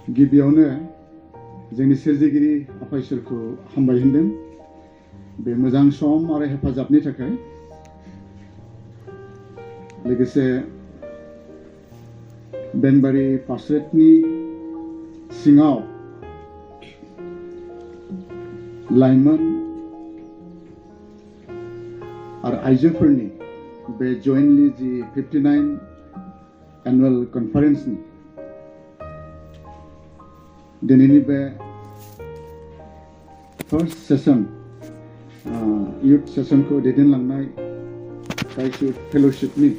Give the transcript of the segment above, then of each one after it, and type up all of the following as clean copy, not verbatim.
गिबियावनो जोंनि सोरजिगिरि आफा इसोरखौ हामबाय होनदों बे मोजां सम आरो हेफाजाबनि थाखाय लोगोसे बेंबारि पासरेटनि सिङाव लाइमोन आरो आइजोफोरनि बे जयेन्टलि जि 59 एनुअल कनफारेन्सनि दिनैनि बे फर्स्ट सेसन इयुथ सेसनखौ दैदेनलांनाय क्राइस्ट इयुथ फेल'शिपनि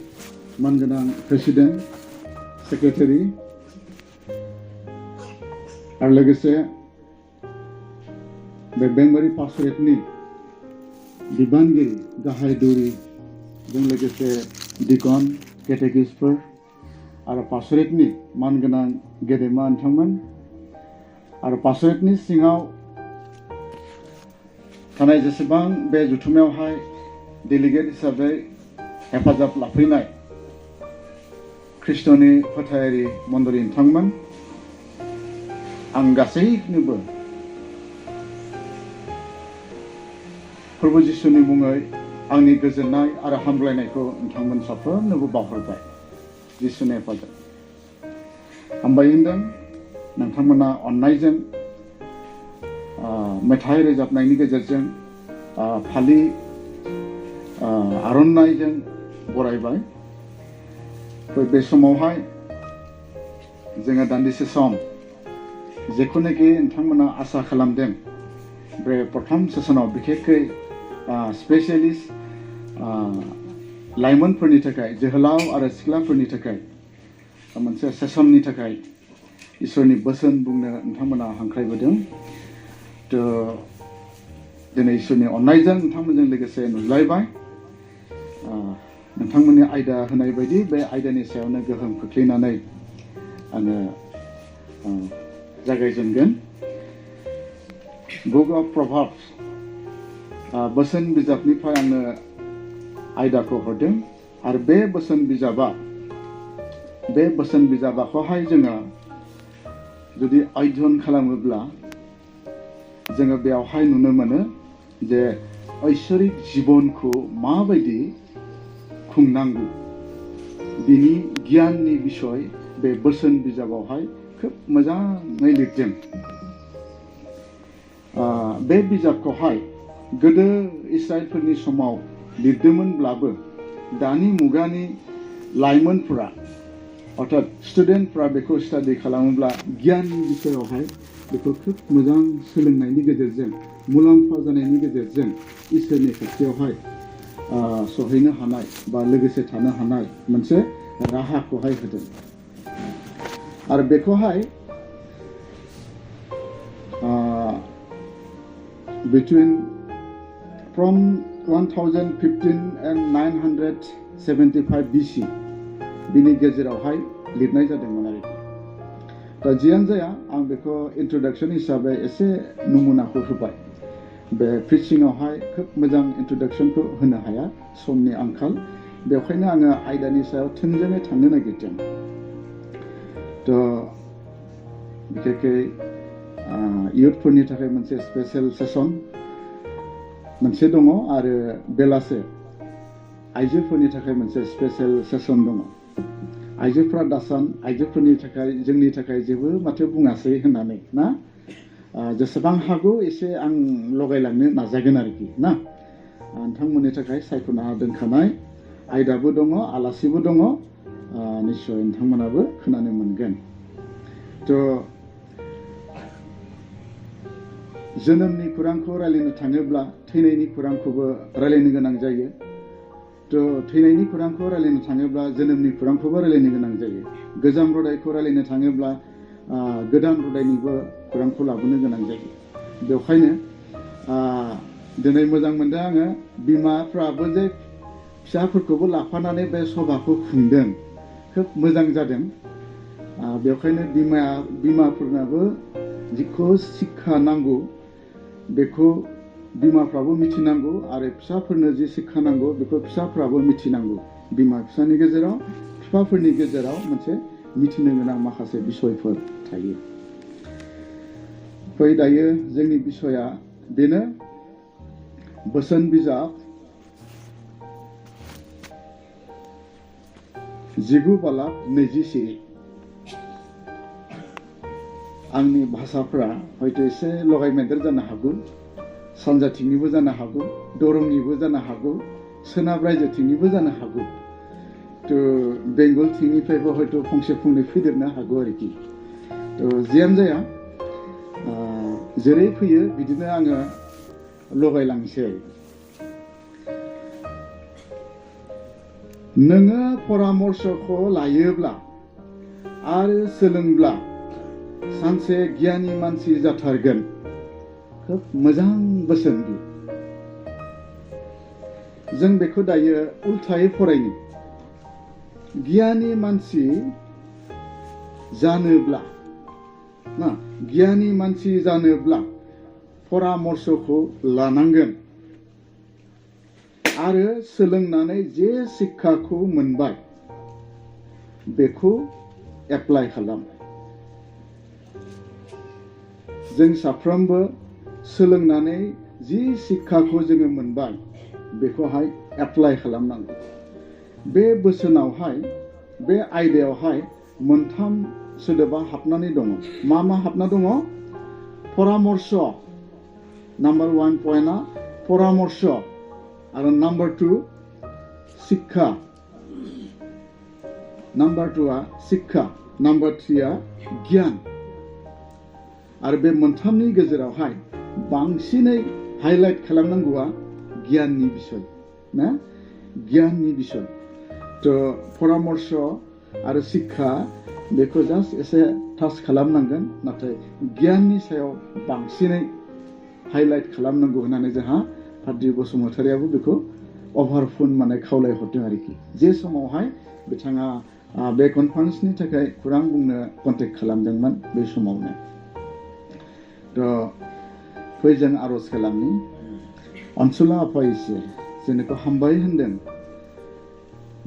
मानगोनां प्रेसिडेन्ट सेक्रेटारि आरो लोगोसे बे बेंबारि पासरेटनि बिबानगिरि गाहाय दौरिजों लोगोसे डिकन केटेकिस्टफोर आरो पासरेटनि मानगोनां गेदेमा नोंथांमोन आरो पासरेटनि सिङाव थानाय जेसेबां बे जथुमायावहाय डेलिगेट हिसाबै हेफाजाब लाफैनाय ख्रिस्ट'नि फोथायारि मण्डली नोंथांमोन आं गासैनोबो प्रभु जिसुनि मुङै आंनि गोजोननाय आरो हामग्लायनायखौ नोंथांमोन साफ्रोमनोबो बावहरबाय जिसुनि हेफाजाब हामबाय होनदों नोंथांमोना अननायजों मेथाइ रोजाबनायनि गेजेरजों फालि आर'नाइजों बरायबाय बे समावहाय जोङो दान्दिसे सम जेखौनाखि नोंथांमोना आसा खालामदों बे प्रथम सेसनाव बिखेखै स्पेसियेलिस्ट लाइमोनफोरनि थाखाय जोहोलाव आरो सिख्लाफोरनि थाखाय मोनसे सेसननि थाखाय इसोरनि बोसोन बुंनो नोंथांमोना हांख्रायबोदों दिनै इसोरनि अननायजों नोंथांमोनजों लोगोसे नुज्लायबाय नोंथांमोननि आयदा होनाय बायदि बे आयदानि सायावनो गोहोम खोख्लैनानै आङो जागायजेनगोन बुक अफ प्रभाब्स बोसोन बिजाबनिफ्राय आङो आयदाखौ हरदों आरो बे बोसोन बिजाबाखौहाय जोङो जुदि अध्ययन खालामोब्ला जोङो बेयावहाय नुनो मोनो जे ऐश्वरिक जिबनखौ माबायदि खुंनांगौ बिनि गियाननि बिसय बे बोसोन बिजाबावहाय खोब मोजाङै लिरदों बे बिजाबखौहाय गोदो इस्राएलफोरनि समाव लिरदोंमोनब्लाबो दानि मुगानि लाइमोनफोरा अर्थात स्टुडेन्टफ्रा बेखौ स्टाडि खालामोब्ला गियाननि बिसयावहाय बेखौ खोब मोजां सोलोंनायनि गेजेरजों मुलाम्फा जानायनि गेजेरजों इसोरनि खाथियावहाय सहैनो हानाय बा लोगोसे थानो हानाय मोनसे राहाखौहाय होदों आरो बेखौहाय between from 1015 and 975 BC बिनि गेजेरावहाय लिरनाय जादोंमोन आरोखि दा जियानो जाया आं बेखौ इन्ट्रडाक्सन हिसाबै एसे नमुनाखौ होबाय बे प्रिचिंआवहाय खोब मोजां इन्ट्रडाक्सनखौ होनो हाया समनि आंखाल बेवहायनो आङो आयदानि सायाव थोंजोङै थांनो नागिरदों थ' बिखेखै इयुथफोरनि थाखाय मोनसे स्पेसियेल सेसन मोनसे दङ आरो बेलासे आइजोफोरनि थाखाय मोनसे स्पेसियेल सेसन दङ आइजोफ्रा दासान आइजोफोरनि थाखाय जोंनि थाखाय जेबो माथो बुङासै होननानै ना जेसेबां हागौ एसे आं लगायलांनो नाजागोन आरोखि ना नोंथांमोननि थाखाय सायख'ना दोनखानाय आयदाबो दङ आलासिबो दङ निस्सय नोंथांमोनाबो खोनानो मोनगोन थ' जोनोमनि खौरांखौ रायलायनो थाङोब्ला थैनायनि खौरांखौबो रायलायनो गोनां जायो थ' थैनायनि खौरांखौ रायलायनो थाङोब्ला जोनोमनि खौरांखौबो रायलायनो गोनां जायो गोजाम रदायखौ रायलायनो थाङोब्ला गोदान रदायनिबो खौरांखौ लाबोनो गोनां जायो बेवखायनो दिनै मोजां मोनदों आङो बिमाफ्राबो जे फिसाफोरखौबो लाफानानै बे सभाखौ खुंदों खोब मोजां जादों बेवखायनो बिमाफोरनाबो जिखौ शिक्षा नांगौ बेखौ बिमाफ्राबो मिथिनांगौ आरो फिसाफोरनो जि शिक्षा नांगौ बेखौ फिसाफ्राबो मिथिनांगौ बिमा फिसानि गेजेराव बिफाफोरनि गेजेराव मोनसे मिथिनो गोनां माखासे बिसयफोर थायो फै दायो जोंनि बिसया बेनो बोसोन बिजाब 19:21 आंनि भाषाफ्रा हयथ' एसे लगायमेदेर जानो हागौ सानजाथिंनिबो जानो हागौ दरंनिबो जानो हागौ सोनाब रायजोथिंनिबो जानो हागौ तो बेंगलथिंनिफ्रायबो हयथ' फंसे फंनै फैदेरनो हागौ आरोखि तो जियानो जाया जेरै फैयो बिदिनो आङो लगायलांसै नोङो परामर्शखौ लायोब्ला आरो सोलोंब्ला सानसे गियानि मानसि जाथारगोन खोब मोजां बोसोन बि जों बेखौ दायो उल्थायै फरायनि गियानि मानसि जानोब्ला ना गियानि मानसि जानोब्ला परामर्शखौ लानांगोन आरो सोलोंनानै जे शिक्षाखौ मोनबाय बेखौ एप्लाइ खालाम जों साफ्रोमबो सोलोंनानै जि शिक्षाखौ जोङो मोनबाय बेखौहाय एप्लाइ खालामनांगौ बे बोसोनावहाय बे आयदायावहाय मोनथाम सोदोबा हाबनानै दङ मा हाबना दङ परामर्श नाम्बार 1 पइन्टआ परामर्श आरो नाम्बार 2 शिक्षा नाम्बार 2 आ शिक्षा नाम्बार 3 आ गियान आरो बे मोनथामनि गेजेरावहाय बांसिनै हाइलाइट खालामनांगौआ गियाननि बिषय ना गियाननि बिषय तो परामर्श आरो शिक्षा बेखौ जास्ट एसे टाच खालामनांगोन नाथाय गियाननि सायाव बांसिनै हाइलाइट खालामनांगौ होननानै जोंहा पाद्रि बसुमतारियाबो बेखौ अभारफुन माने खावलायहरदों आरोखि जे समावहाय बिथाङा बे कनफारेन्सनि थाखाय खौरां बुंनो कन्टेक्ट खालामदोंमोन बे समावनो तो फै जों आरज खालामनि अनसुला आफा इसोर जोंखौ हामबाय होनदों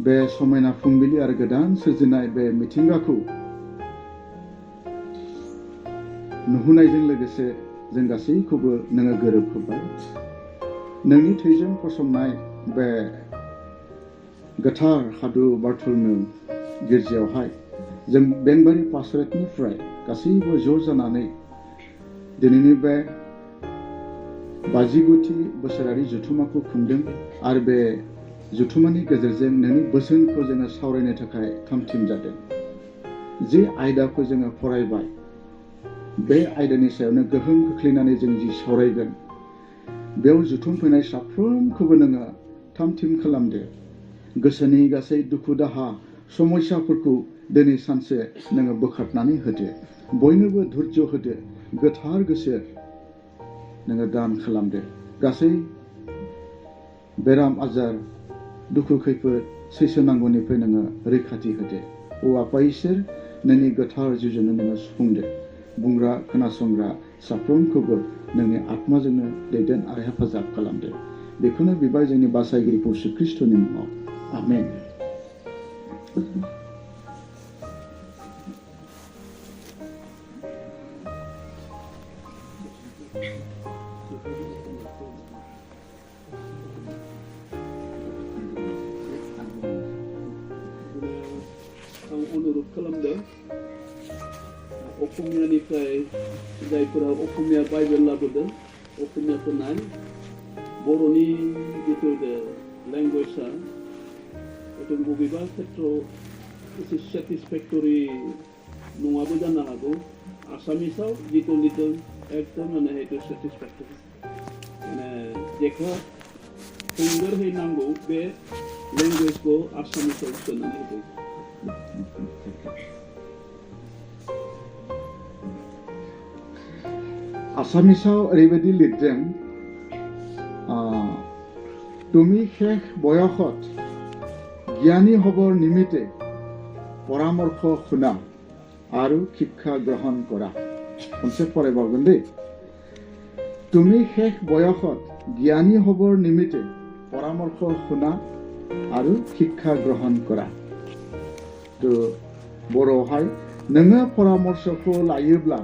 बे समायना फुंबिलि आरो गोदान सोरजिनाय बे मिथिंगाखौ नुहोनायजों लोगोसे जों गासैखौबो नोङो गोरोबहोबाय नोंनि थैजों फसंनाय बे गोथार हादु बारथुलनो गिर्जायावहाय जों बेंबारि पासरेटनिफ्राय गासैबो ज' जानानै दिनैनि बे 59थि बोसोरारि जथुम्माखौ खुंदों आरो बे जथुम्मानि गेजेरजों नोंनि बोसोनखौ जोङो सावरायनो थाखाय थामथिम जादों जे आयदाखौ जोङो फरायबाय बे आयदानि सायावनो गोहोम खोख्लैनानै जों जि सावरायगोन बेयाव जुथुमफैनाय साफ्रोमखौबो नोङो थामथिम खालामदो गोसोनि गासै दुखु दाहा समस्याफोरखौ दिनै सानसे नोङो बोखारनानै होदो बयनोबो धैर्य होदो गोथार गोसो नोङो दान खालामदो गासै बेराम आजार दुखु खैफोद सैसोनांगौनिफ्राय नोङो रैखाथि होदो औ आफा इसोर नोंनि गोथार जिउजोंनो नोङो सुफुंदो बुंग्रा खोनासंग्रा साफ्रोमखौबो नोंनि आत्माजोंनो दैदेन आरो हेफाजाब खालामदो बेखौनो बिबाय जोंनि बासायगिरि यीशु ख्रीष्टनि मुङाव आमेन अनुरोध खालामदों असमियानिफ्राय जायफोरा असमिया बाइबेल लाबोदों असमियाखौ नाय बर'नि जिथु लेंगुवेजआ हयथ' बबेबा खेथ्रआव एसे सेटिसफेक्टरि नङाबो जानो हागौ आसामिसाव जिथु लिरदों एकदम माने हयथ' सेटिसफेक्टरि माने जेखा थोंगोरहै नांगौ बे लेंगुवेजखौ आसामिसाव सोनानै होदों आसामिसाव ओरैबायदि लिरदों তুমি শেষ বয়সত জ্ঞানী হবৰ নিমিত্তে পৰামৰ্শ শুনা আৰু শিক্ষা গ্ৰহণ কৰা খনছে ফৰাইবাवगोन দেই তুমি শেষ বয়সত জ্ঞানী হবৰ নিমিত্তে পৰামৰ্শ শুনা আৰু শিক্ষা গ্ৰহণ কৰা তো बर'आवहाय नोङो परामर्शखौ लायोब्ला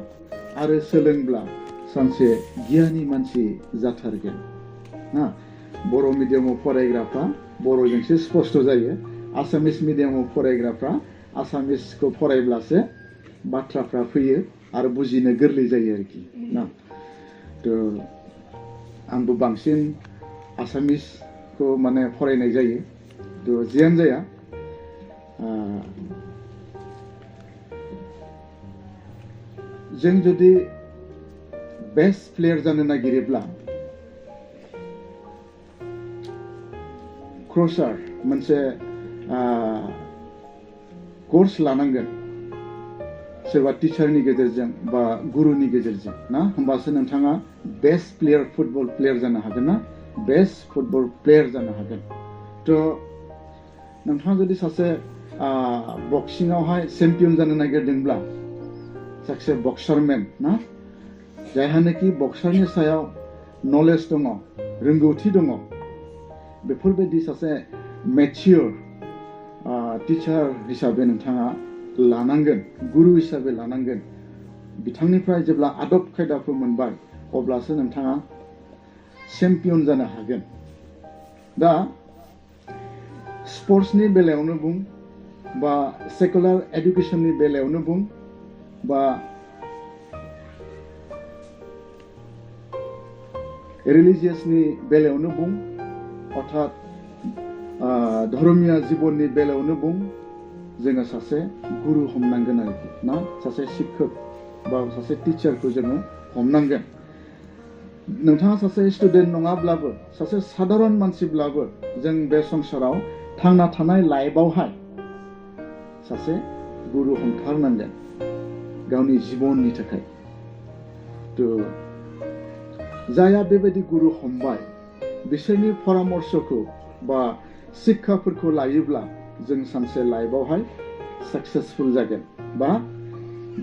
आरो सोलोंब्ला सानसे गियानि मानसि जाथारगोन ना बर' मिडियामाव फरायग्राफ्रा बर'जोंसो स्पष्ट जायो आसामिस मिडियामाव फरायग्राफ्रा आसामिसखौ फरायब्लासो बाथ्राफ्रा फैयो आरो बुजिनो गोरलै जायो आरोखि ना थ' आंबो बांसिन आसामिसखौ माने फरायनाय जायो थ' जियानो जाया जों जुदि बेस्ट प्लेयार जानो नागिरोब्ला क्रसार मोनसे कर्स लानांगोन सोरबा टिचारनि गेजेरजों बा गुरुनि गेजेरजों ना होमबासो नोंथाङा बेस्ट प्लेयार फुटबल प्लेयार जानो हागोन ना बेस्ट फुटबल प्लेयार जानो हागोन थ' नोंथाङा जुदि सासे बक्सिंआवहाय चेम्पियन जानो नागिरदोंब्ला सासे बक्सारमेन ना जायहानोखि बक्सारनि सायाव नलेज दङ रोंगौथि दङ बेफोरबायदि सासे मेचियर टिचार हिसाबै नोंथाङा लानांगोन गुरु हिसाबै लानांगोन बिथांनिफ्राय जेब्ला आदब खायदाखौ मोनबाय अब्लासो नोंथाङा चेम्पियन जानो हागोन दा स्पर्ट्सनि बेलायावनो बुं बा सेकुलार एडुकेसननि बेलायावनो बुं बा रिलिजियासनि बेलायावनो बुं अर्थात धर्मीय जिबननि बेलायावनो बुं जोङो सासे गुरु हमनांगोन आरोखि ना सासे शिक्षक बा सासे टिचारखौ जोङो हमनांगोन नोंथाङा सासे स्टुडेन्ट नङाब्लाबो सासे साधारन मानसिब्लाबो जों बे संसाराव थांना थानाय लाइफआवहाय सासे गुरु हमथारनांगोन गावनि जिबननि थाखाय थ' जायहा बेबायदि गुरु हमबाय बिसोरनि परामर्शखौ बा शिक्षाफोरखौ लायोब्ला जों सानसे लाइफआवहाय साक्सेसफुल जागोन बा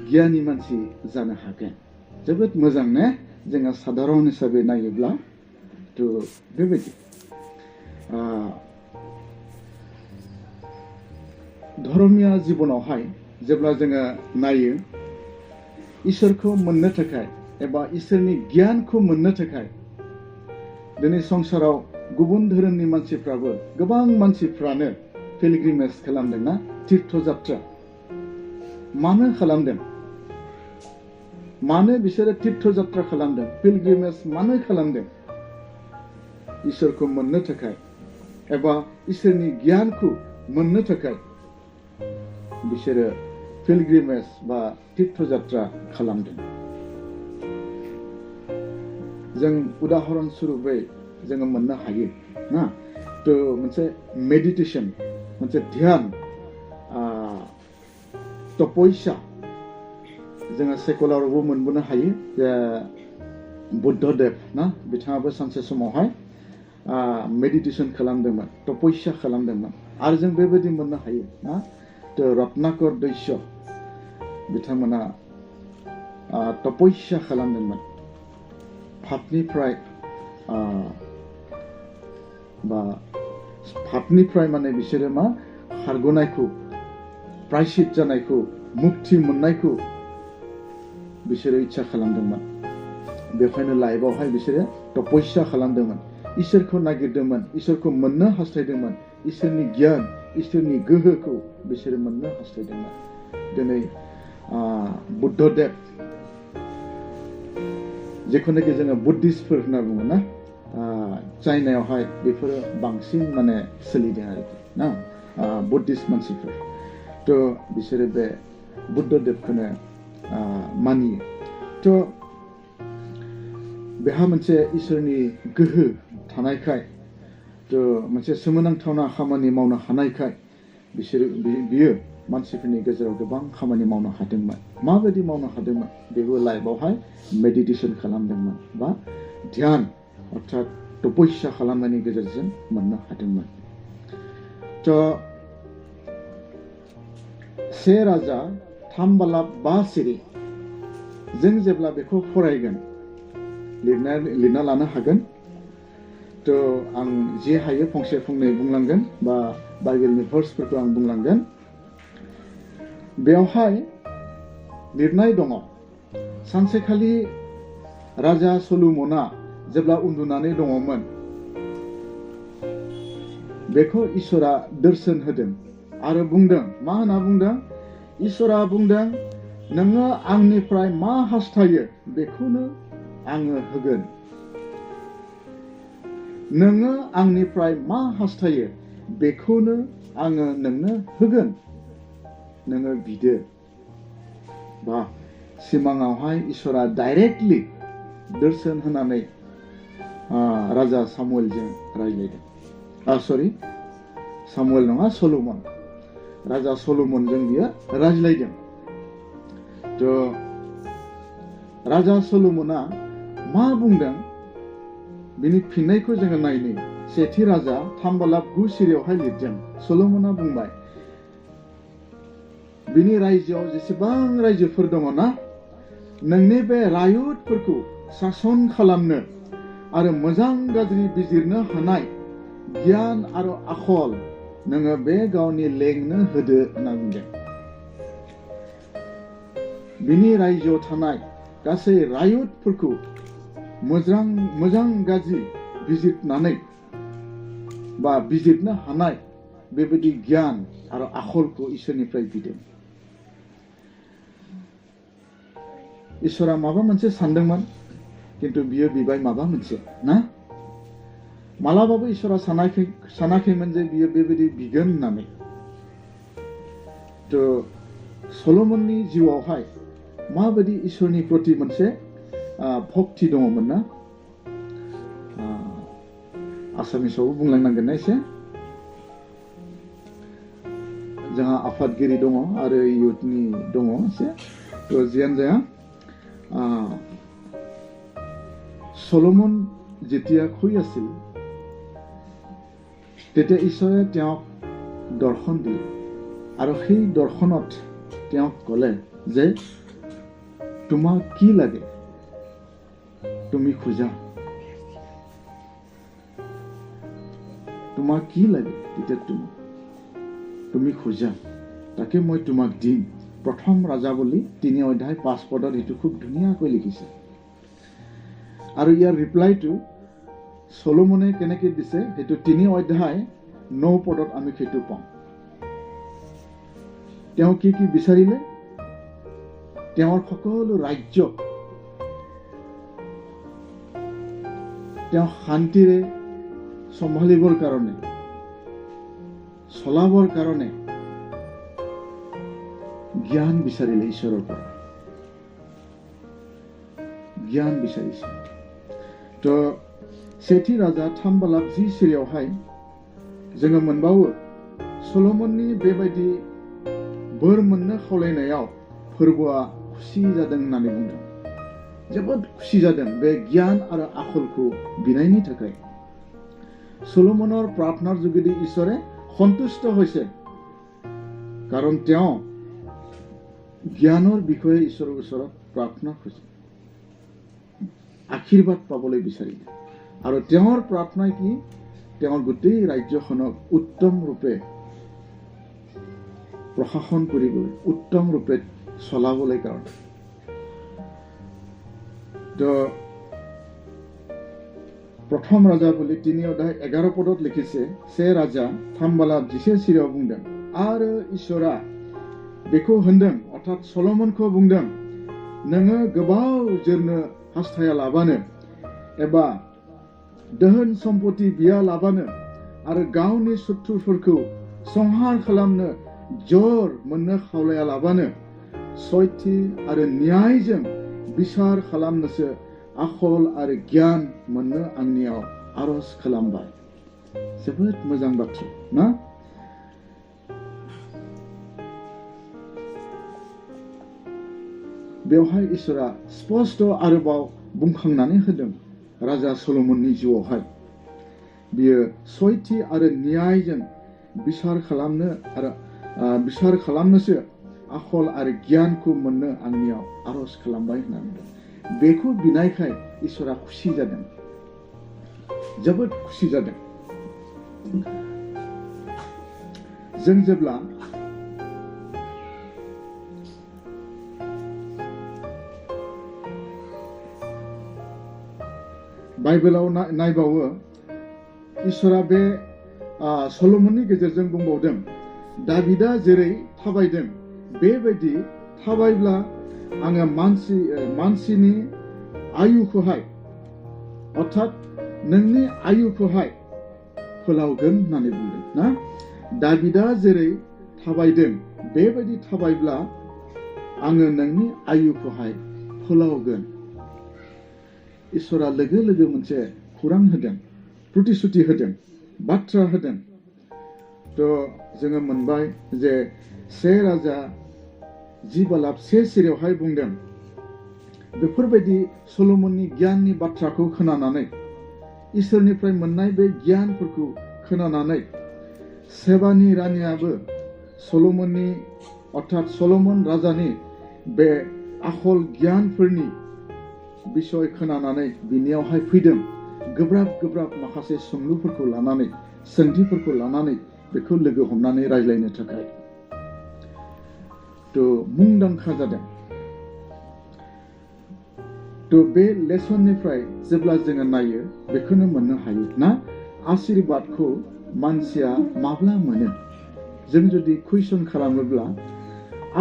गियानि मानसि जानो हागोन जोबोद मोजां ने जोङो साधारन हिसाबै नायोब्ला थ' बेबायदि धर्मीय जिबनावहाय जेब्ला जोङो नायो इसोरखौ मोननो थाखाय एबा इसोरनि गियानखौ मोननो थाखाय दिनै संसाराव गुबुन धोरोमनि मानसिफ्राबो गोबां मानसिफ्रानो पिलग्रिमेज खालामदोंना तीर्थ जात्रा मानो खालामदों मानो बिसोरो तीर्थ जात्रा खालामदों पिलग्रिमेज मानो खालामदों इसोरखौ मोननो थाखाय एबा इसोरनि गियानखौ मोननो थाखाय बिसोरो पिलग्रिमेज बा तीर्थ जात्रा खालामदों जों उदाहरन सुरुपै जोङो मोननो हायो ना थ' मोनसे मेडिटेसन मोनसे ध्यान तपस्या जोङो सेकुलारावबो मोनबोनो हायो जे बुद्धदेब ना बिथाङाबो सानसे समावहाय मेडिटेसन खालामदोंमोन तपस्या खालामदोंमोन आरो जों बेबायदि मोननो हायो ना थ' रत्नाकर दैस्य बिथांमोना तपस्या खालामदोंमोन फापनिफ्राय बा फापनिफ्राय माने बिसोरो मा खारग'नायखौ प्रायश्चित जानायखौ मुक्ति मोननायखौ बिसोरो इच्छा खालामदोंमोन बेखायनो लाइफआवहाय बिसोरो तपस्या खालामदोंमोन इसोरखौ नागिरदोंमोन इसोरखौ मोननो हास्थायदोंमोन इसोरनि गियान इसोरनि गोहोखौ बिसोरो मोननो हास्थायदोंमोन दिनै बुद्धदेब जेखुनाखि जोङो बुद्धिस्टफोर होनना बुङो ना चाइनायावहाय बेफोरो बांसिन माने सोलिदों आरोखि ना बुद्धिस्ट मानसिफोर थ' बिसोरो बे बुद्धदेबखौनो मानियो थ' बेहा मोनसे इसोरनि गोहो थानायखाय थ' मोनसे सोमोनांथावना खामानि मावनो हानायखाय बियो मानसिफोरनि गेजेराव गोबां खामानि मावनो हादोंमोन माबायदि मावनो हादोंमोन बेबो लाइफआवहाय मेडिटेसन खालामदोंमोन बा ध्यान अर्थात तपस्या खालामनायनि गेजेरजों मोननो हादोंमोन थ' से राजा 3 सिरि जों जेब्ला बेखौ फरायगोन लिरना लानो हागोन थ' आं जे हायो फंसे फंनै बुंलांगोन बा बाइबेलनि भार्सफोरखौ आं बुंलांगोन बेवहाय लिरनाय दङ सानसेखालि राजा सलुमना जेब्ला उन्दुनानै दङमोन बेखौ इसोरा दर्शन होदों आरो बुंदों मा होनना बुंदों इसोरा बुंदों नोङो आंनिफ्राय मा हास्थायो बेखौनो आङो होगोन नोङो आंनिफ्राय मा हास्थायो बेखौनो आङो नोंनो होगोन नोङो बिदो बा सिमाङावहाय इसोरा डाइरेक्टलि दर्शन होनानै राजा सामुएलजों रायज्लायदों सामुएल नङा सल'मन राजा सल'मनजों बियो रायज्लायदों थ' राजा सल'मना मा बुंदों बिनि फिननायखौ जोङो नायनो सेथि राजा 3:9 लिरदों सल'मना बुंबाय बिनि रायजोआव जेसेबां रायजोफोर दङ ना नोंनि बे रायुतफोरखौ सासन खालामनो आरो मोजां गाज्रि बिजिरनो हानाय गियान आरो आखल नोङो बे गावनि लेंनो होदो होनना बुंदों बिनि रायजोआव थानाय गासै रायुतफोरखौ मोजां गाज्रि बिजिरनानै बा बिजिरनो हानाय बेबायदि गियान आरो आखलखौ इसोरनिफ्राय बिदों इसोरा माबा मोनसे सानदोंमोन किन्तु बियो बिबाय माबा मोनसे ना मालाबाबो इसोरा सानाखैमोन जे बियो बेबायदि बिगोन होननानै थ' सल'मननि जिउआवहाय माबायदि इसोरनि प्रति मोनसे भक्ति दङमोन ना आसामिसावबो बुंलांनांगोन ना एसे जोंहा आफादगिरि दङ आरो इयुथनि दङ एसे थ' जियानो जाया सल'मन যেতিয়া শুই আছিল তেতিয়া ঈশ্বৰে তেওঁক দৰ্শন দিলে আৰু সেই দৰ্শনত তেওঁক ক'লে যে তোমাক কি লাগে তুমি খোজা তোমাক কি লাগে তেতিয়া তুমি খোজা তাকে মই তোমাক দিম প্ৰথম ৰাজা বুলি 3:5 এইটো খুব ধুনীয়াকৈ লিখিছে আৰু ইয়াৰ ৰিপ্লাইটো সলোমনে কেনেকৈ দিছে সেইটো 3:9 আমি সেইটো পাওঁ তেওঁ কি বিচাৰিলে তেওঁৰ সকলো ৰাজ্য তেওঁ শান্তিৰে সম্ভালিবৰ কাৰণে চলাবৰ কাৰণে জ্ঞান বিচাৰিলে ঈশ্বৰৰ পৰা জ্ঞান বিচাৰিছে थ' सेथि राजा 3:10 जोङो मोनबावो सल'मननि बेबायदि बोर मोननो खावलायनायाव फोरबोआ खुसि जादों होननानै बुंदों जोबोद खुसि जादों बे गियान आरो आखलखौ बिनायनि थाखाय सल'मনৰ প্ৰাৰ্থনাৰ যোগেদি ঈশ্বৰে সন্তুষ্ট হৈছে কাৰণ তেওঁ জ্ঞানৰ বিষয়ে ঈশ্বৰৰ ওচৰত প্ৰাৰ্থনা কৰিছে আশীৰ্বাদ পাবলৈ বিচাৰিলে আৰু তেওঁৰ প্ৰাৰ্থনাই কি তেওঁৰ গোটেই ৰাজ্যখনক উত্তম ৰূপে প্ৰশাসন কৰিবলৈ উত্তম ৰূপে চলাবলৈ কাৰণে তো প্ৰথম ৰাজা বুলি 3:11 লিখিছে से राजा 3:10 बुंदों आरो इसोरा बेखौ होनदों अर्थात सल'मनखौ बुंदों नोङो गोबाव जोरनो हास्थाया लाबानो एबा दोहोन सम्पति बिया लाबानो आरो गावनि शत्रुफोरखौ संहार खालामनो जर मोननो खावलाया लाबानो सयथि आरो न्यायजों बिसार खालामनोसो आखल आरो गियान मोननो आंनियाव आरज खालामबाय जोबोद मोजां बाथ्रा ना बेवहाय इसोरा स्पष्ट आरोबाव बुंखांनानै होदों राजा सल'मननि जिउआवहाय बियो सयथि आरो न्यायजों बिसार खालामनोसो आखल आरो गियानखौ मोननो आंनियाव आरज खालामबाय होननानै बुंदों बेखौ बिनायखाय इसोरा खुसि जादों जोबोद खुसि जादों जों जेब्ला बाइबेलाव नायबावो इसोरा बे सल'मननि गेजेरजों बुंबावदों दाबिदा जेरै थाबायदों बेबायदि थाबायब्ला आङो मानसिनि आयुखौहाय अर्थात नोंनि आयुखौहाय फोलावगोन होननानै बुंदों ना दाबिदा जेरै थाबायदों बेबायदि थाबायब्ला आङो नोंनि आयुखौहाय फोलावगोन इसोरा लोगो लोगो मोनसे खौरां होदों प्रतिश्रुति होदों बाथ्रा होदों थ' जोङो मोनबाय जे 1 राजा 10 सिरियावहाय बुंदों बेफोरबायदि सल'मननि गियाननि बाथ्राखौ खोनानानै इसोरनिफ्राय मोननाय बे गियानफोरखौ खोनानानै सेबानि रानियाबो सल'मननि अर्थात सल'मन राजानि बे आखल गियानफोरनि बिसय खोनानानै बिनियावहाय फैदों गोब्राब माखासे सोंलुफोरखौ लानानै सोंथिफोरखौ लानानै बेखौ लोगो हमनानै रायज्लायनो थाखाय थ' मुंदांखा जादों थ' बे लेसननिफ्राय जेब्ला जोङो नायो बेखौनो मोननो हायो ना आशीर्बादखौ मानसिया माब्ला मोनो जों जुदि कुइसन खालामोब्ला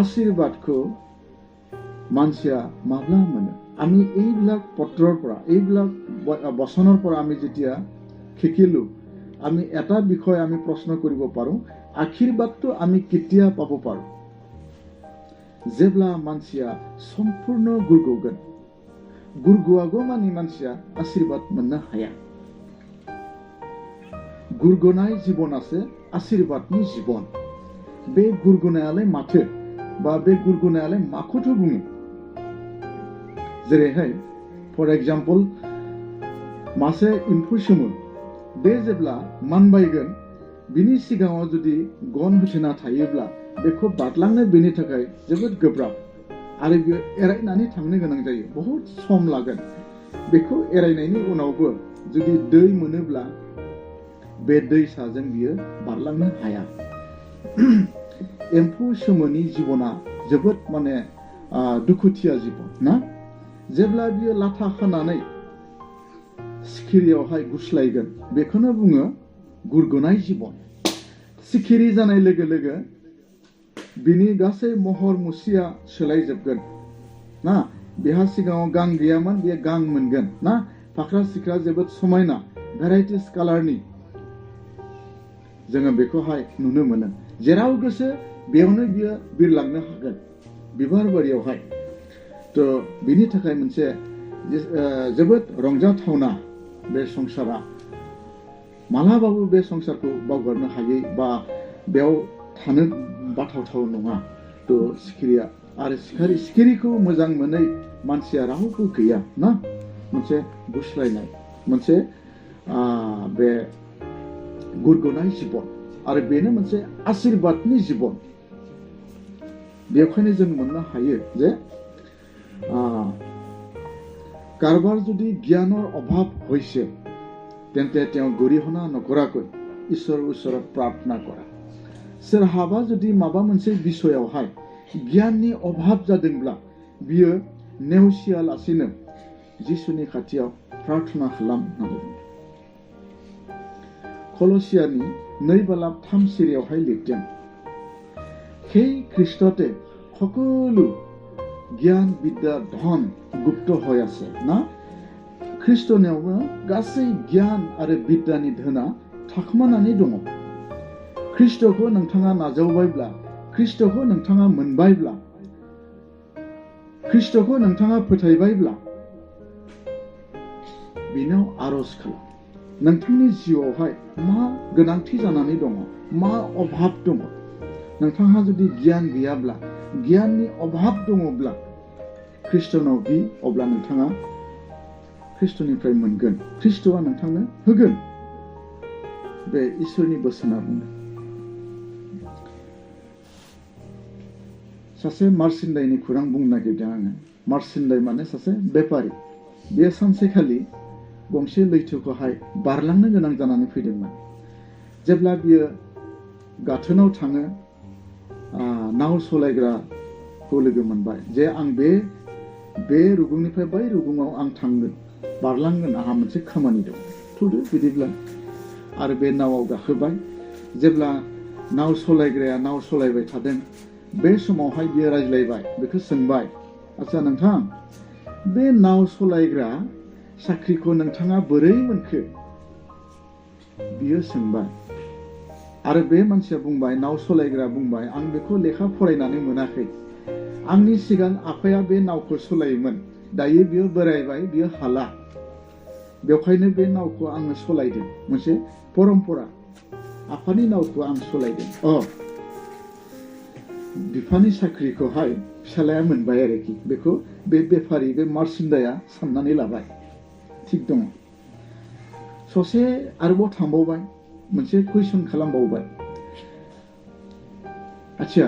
आशीर्बादखौ मानसिया माब्ला मोनो আমি এইবিলাক পত্ৰৰ পৰা এইবিলাক বচনৰ পৰা আমি যেতিয়া শিকিলো আমি এটা বিষয় আমি প্ৰশ্ন কৰিব পাৰো আশীৰ্বাদটো আমি কেতিয়া পাব পাৰো जेब्ला मानसिया सम्पूर्ण गुरगौगोन गुरगौआगौमानि मानसिया आशीर्बाद मोननो हाया गुरगनाय जिबनासो आशीर्बादनि जिबन बे गुरगनायालाय माथो बा बे गुरगनायालाय माखौथो बुङो जेरैहाय फर एग्जाम्पल मासे एम्फौ सोमो बे जेब्ला मानबायगोन बिनि सिगाङाव जुदि गन होथेना थायोब्ला बेखौ बारलांनो बेनि थाखाय जोबोद गोब्राब आरो बियो एरायनानै थांनो गोनां जायो बहुत सम लागोन बेखौ एरायनायनि उनावबो जुदि दै मोनोब्ला बे दैसाजों बियो बारलांनो हाया एम्फौ सोमोनि जिबना जोबोद माने दुखुथिया जिबन ना जेब्ला बियो लाथा खानानै सिखिरियावहाय गुस्लायगोन बेखौनो बुङो गुरगनाय जिबन सिखिरि जानाय लोगो लोगो बिनि गासै महर मुसिया सोलायजोबगोन ना बेहा सिगाङाव गां गैयामोन बे गां मोनगोन ना फाख्रा सिख्रा जोबोद समायना भेराइटिस कालारनि जोङो बेखौहाय नुनो मोनो जेराव गोसो बेयावनो बियो बिरलांनो हागोन बिबार बारियावहाय थ' बिनि थाखाय मोनसे जोबोद रंजाथावना बे संसारा मालाबाबो बे संसारखौ बावगारनो हायै बा बेयाव थानो बाथावथाव नङा थ' सिखिरिया आरो सिखिरिखौ मोजां मोनै मानसिया रावबो गैया ना मोनसे गुस्लायनाय मोनसे बे गुरगनाय जिबन आरो बेनो मोनसे आशीर्बादनि जिबन बेखायनो जों मोननो हायो जे কাৰোবাৰ যদি জ্ঞানৰ অভাৱ হৈছে তেন্তে তেওঁ গৰিহণা নকৰাকৈ ঈশ্বৰৰ ওচৰত প্ৰাৰ্থনা কৰা सोरहाबा जुदि माबा मोनसे बिसयावहाय गियाननि अभाब जादोंब्ला बियो नेवसियालासिनो जिसुनि खाथियाव प्रार्थना खालाम होननानै बुङो कलसियानि 2:3 सिरियावहाय लिरदों সেই খ্ৰীষ্টতে সকলো জ্ঞান বিদ্যা ধন গুপ্ত হৈ আছে না খ্ৰীষ্টনিयावबो गासै गियान आरो बिद्यानि धोना थाखोमानानै दङ ख्रिस्टखौ नोंथाङा नाजावबायब्ला ख्रिस्टखौ नोंथाङा मोनबायब्ला ख्रिस्टखौ नोंथाङा फोथायबायब्ला बिनाव आरज खालाम नोंथांनि जिउआवहाय मा गोनांथि जानानै दङ मा अभाब दङ नोंथाङा जुदि गियान गैयाब्ला गियाननि अभाब दङब्ला ख्रिस्टनाव बि अब्ला नोंथाङा ख्रिस्टनिफ्राय मोनगोन ख्रिस्टआ नोंथांनो होगोन बे इसोरनि बोसोना बुंदों सासे मार्सिन्दायनि खौरां बुंनो नागिरदों आङो मार्सिन्दाय माने सासे बेपारि बे सानसेखालि गंसे लैथोखौहाय बारलांनो गोनां जानानै फैदोंमोन जेब्ला बियो गाथोनाव थाङो नाव सलायग्राखौ लोगो मोनबाय जे आं बे रुगुंनिफ्राय बै रुगुङाव आं थांगोन बारलांगोन आंहा मोनसे खामानि दं थुदो बिदिब्ला आरो बे नावआव गाखोबाय जेब्ला नाव सलायग्राया नाव सलायबाय थादों बे समावहाय बियो रायज्लायबाय बेखौ सोंबाय आच्चा नोंथां बे नाव सलायग्रा साख्रिखौ नोंथाङा बोरै मोनखो बियो सोंबाय आरो बे मानसिया बुंबाय नाव सलायग्रा बुंबाय आं बेखौ लेखा फरायनानै मोनाखै आंनि सिगां आफाया बे नावखौ सलायोमोन दायो बियो बोरायबाय बियो हाला बेवखायनो बे नावखौ आङो सलायदों मोनसे परम्परा आफानि नावखौ आं सलायदों बिफानि साख्रिखौहाय फिसालाया मोनबाय आरोखि बेखौ बे बेफारि बे मार्चेन्डाया साननानै लाबाय थिग दङ ससे आरोबाव थांबावबाय मोनसे कुइसन खालामबावबाय आच्चा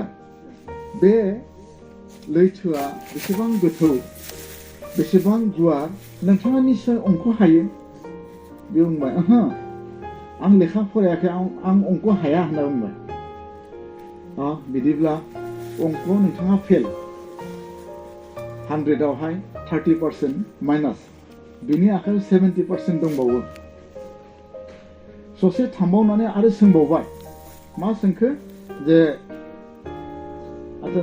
बे लैथोआ बेसेबां गोथौ बेसेबां गुवार नोंथाङा निश्चय अंक हायो बे बुंबाय आं लेखा फरायाखै आं अंक हाया होनना बुंबाय बिदिब्ला अंकआव नोंथाङा फेल 100आवहाय 30% माइनास बिनि आखायाव 70% दंबावो ससे थांबावनानै आरो सोंबावबाय मा सोंखो जे आच्चा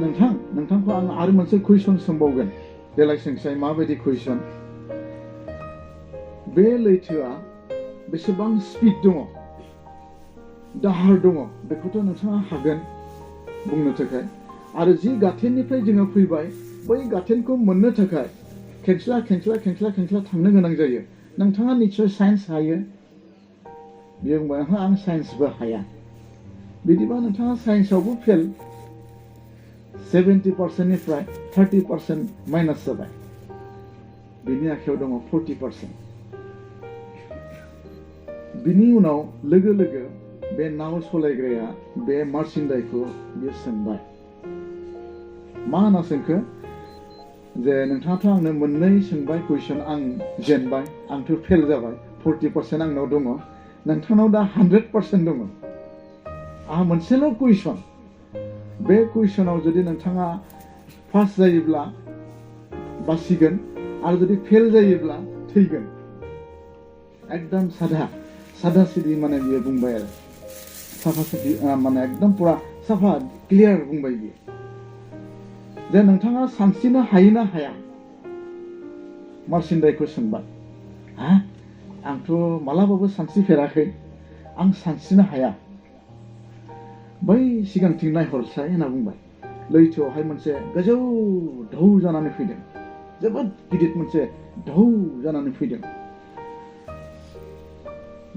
नोंथांखौ आं आरो मोनसे कुइसन सोंबावगोन देलाय सोंसाय माबायदि कुइसन बे लैथोआ बेसेबां स्पिड दङ दाहार दङ बेखौथ' नोंथाङा हागोन बुंनो थाखाय आरो जि गाथोननिफ्राय जोङो फैबाय बै गाथोनखौ मोननो थाखाय खेंस्ला थांनो गोनां जायो नोंथाङा निश्चय साइन्स हायो बियो बुंबाय आं साइन्सबो हाया बिदिबा नोंथाङा साइन्सआवबो फेल 70%निफ्राय 30% माइनास जाबाय बिनि आखायाव दङ 40% बिनि उनाव लोगो लोगो बे नाव सलायग्राया बे मार्चेन्डायखौ बियो सोंबाय मा होनना सोंखो जे नोंथाङाथ' आंनो मोननै सोंबाय कुइसन आं जेनबाय आंथ' फेल जाबाय 40% आंनाव दङ नोंथांनाव दा 100% दङ आंहा मोनसेल' कुइसन बे कुइसनाव जुदि नोंथाङा पास जायोब्ला बासिगोन आरो जुदि फेल जायोब्ला थैगोन एकदम सादा सिदि माने बियो बुंबाय आरो साफा सिदि माने एकदम पुरा साफा क्लियार बुंबाय बियो जे नोंथाङा सानस्रिनो हायो ना हाया मार्चेन्डायखौ सोंबाय आंथ' मालाबाबो सानस्रिफेराखै आं सानस्रिनो हाया बै सिगांथिं नायहरसाय होनना बुंबाय लैथोआवहाय मोनसे गोजौ ढौ जानानै फैदों जोबोद गिदिर मोनसे ढौ जानानै फैदों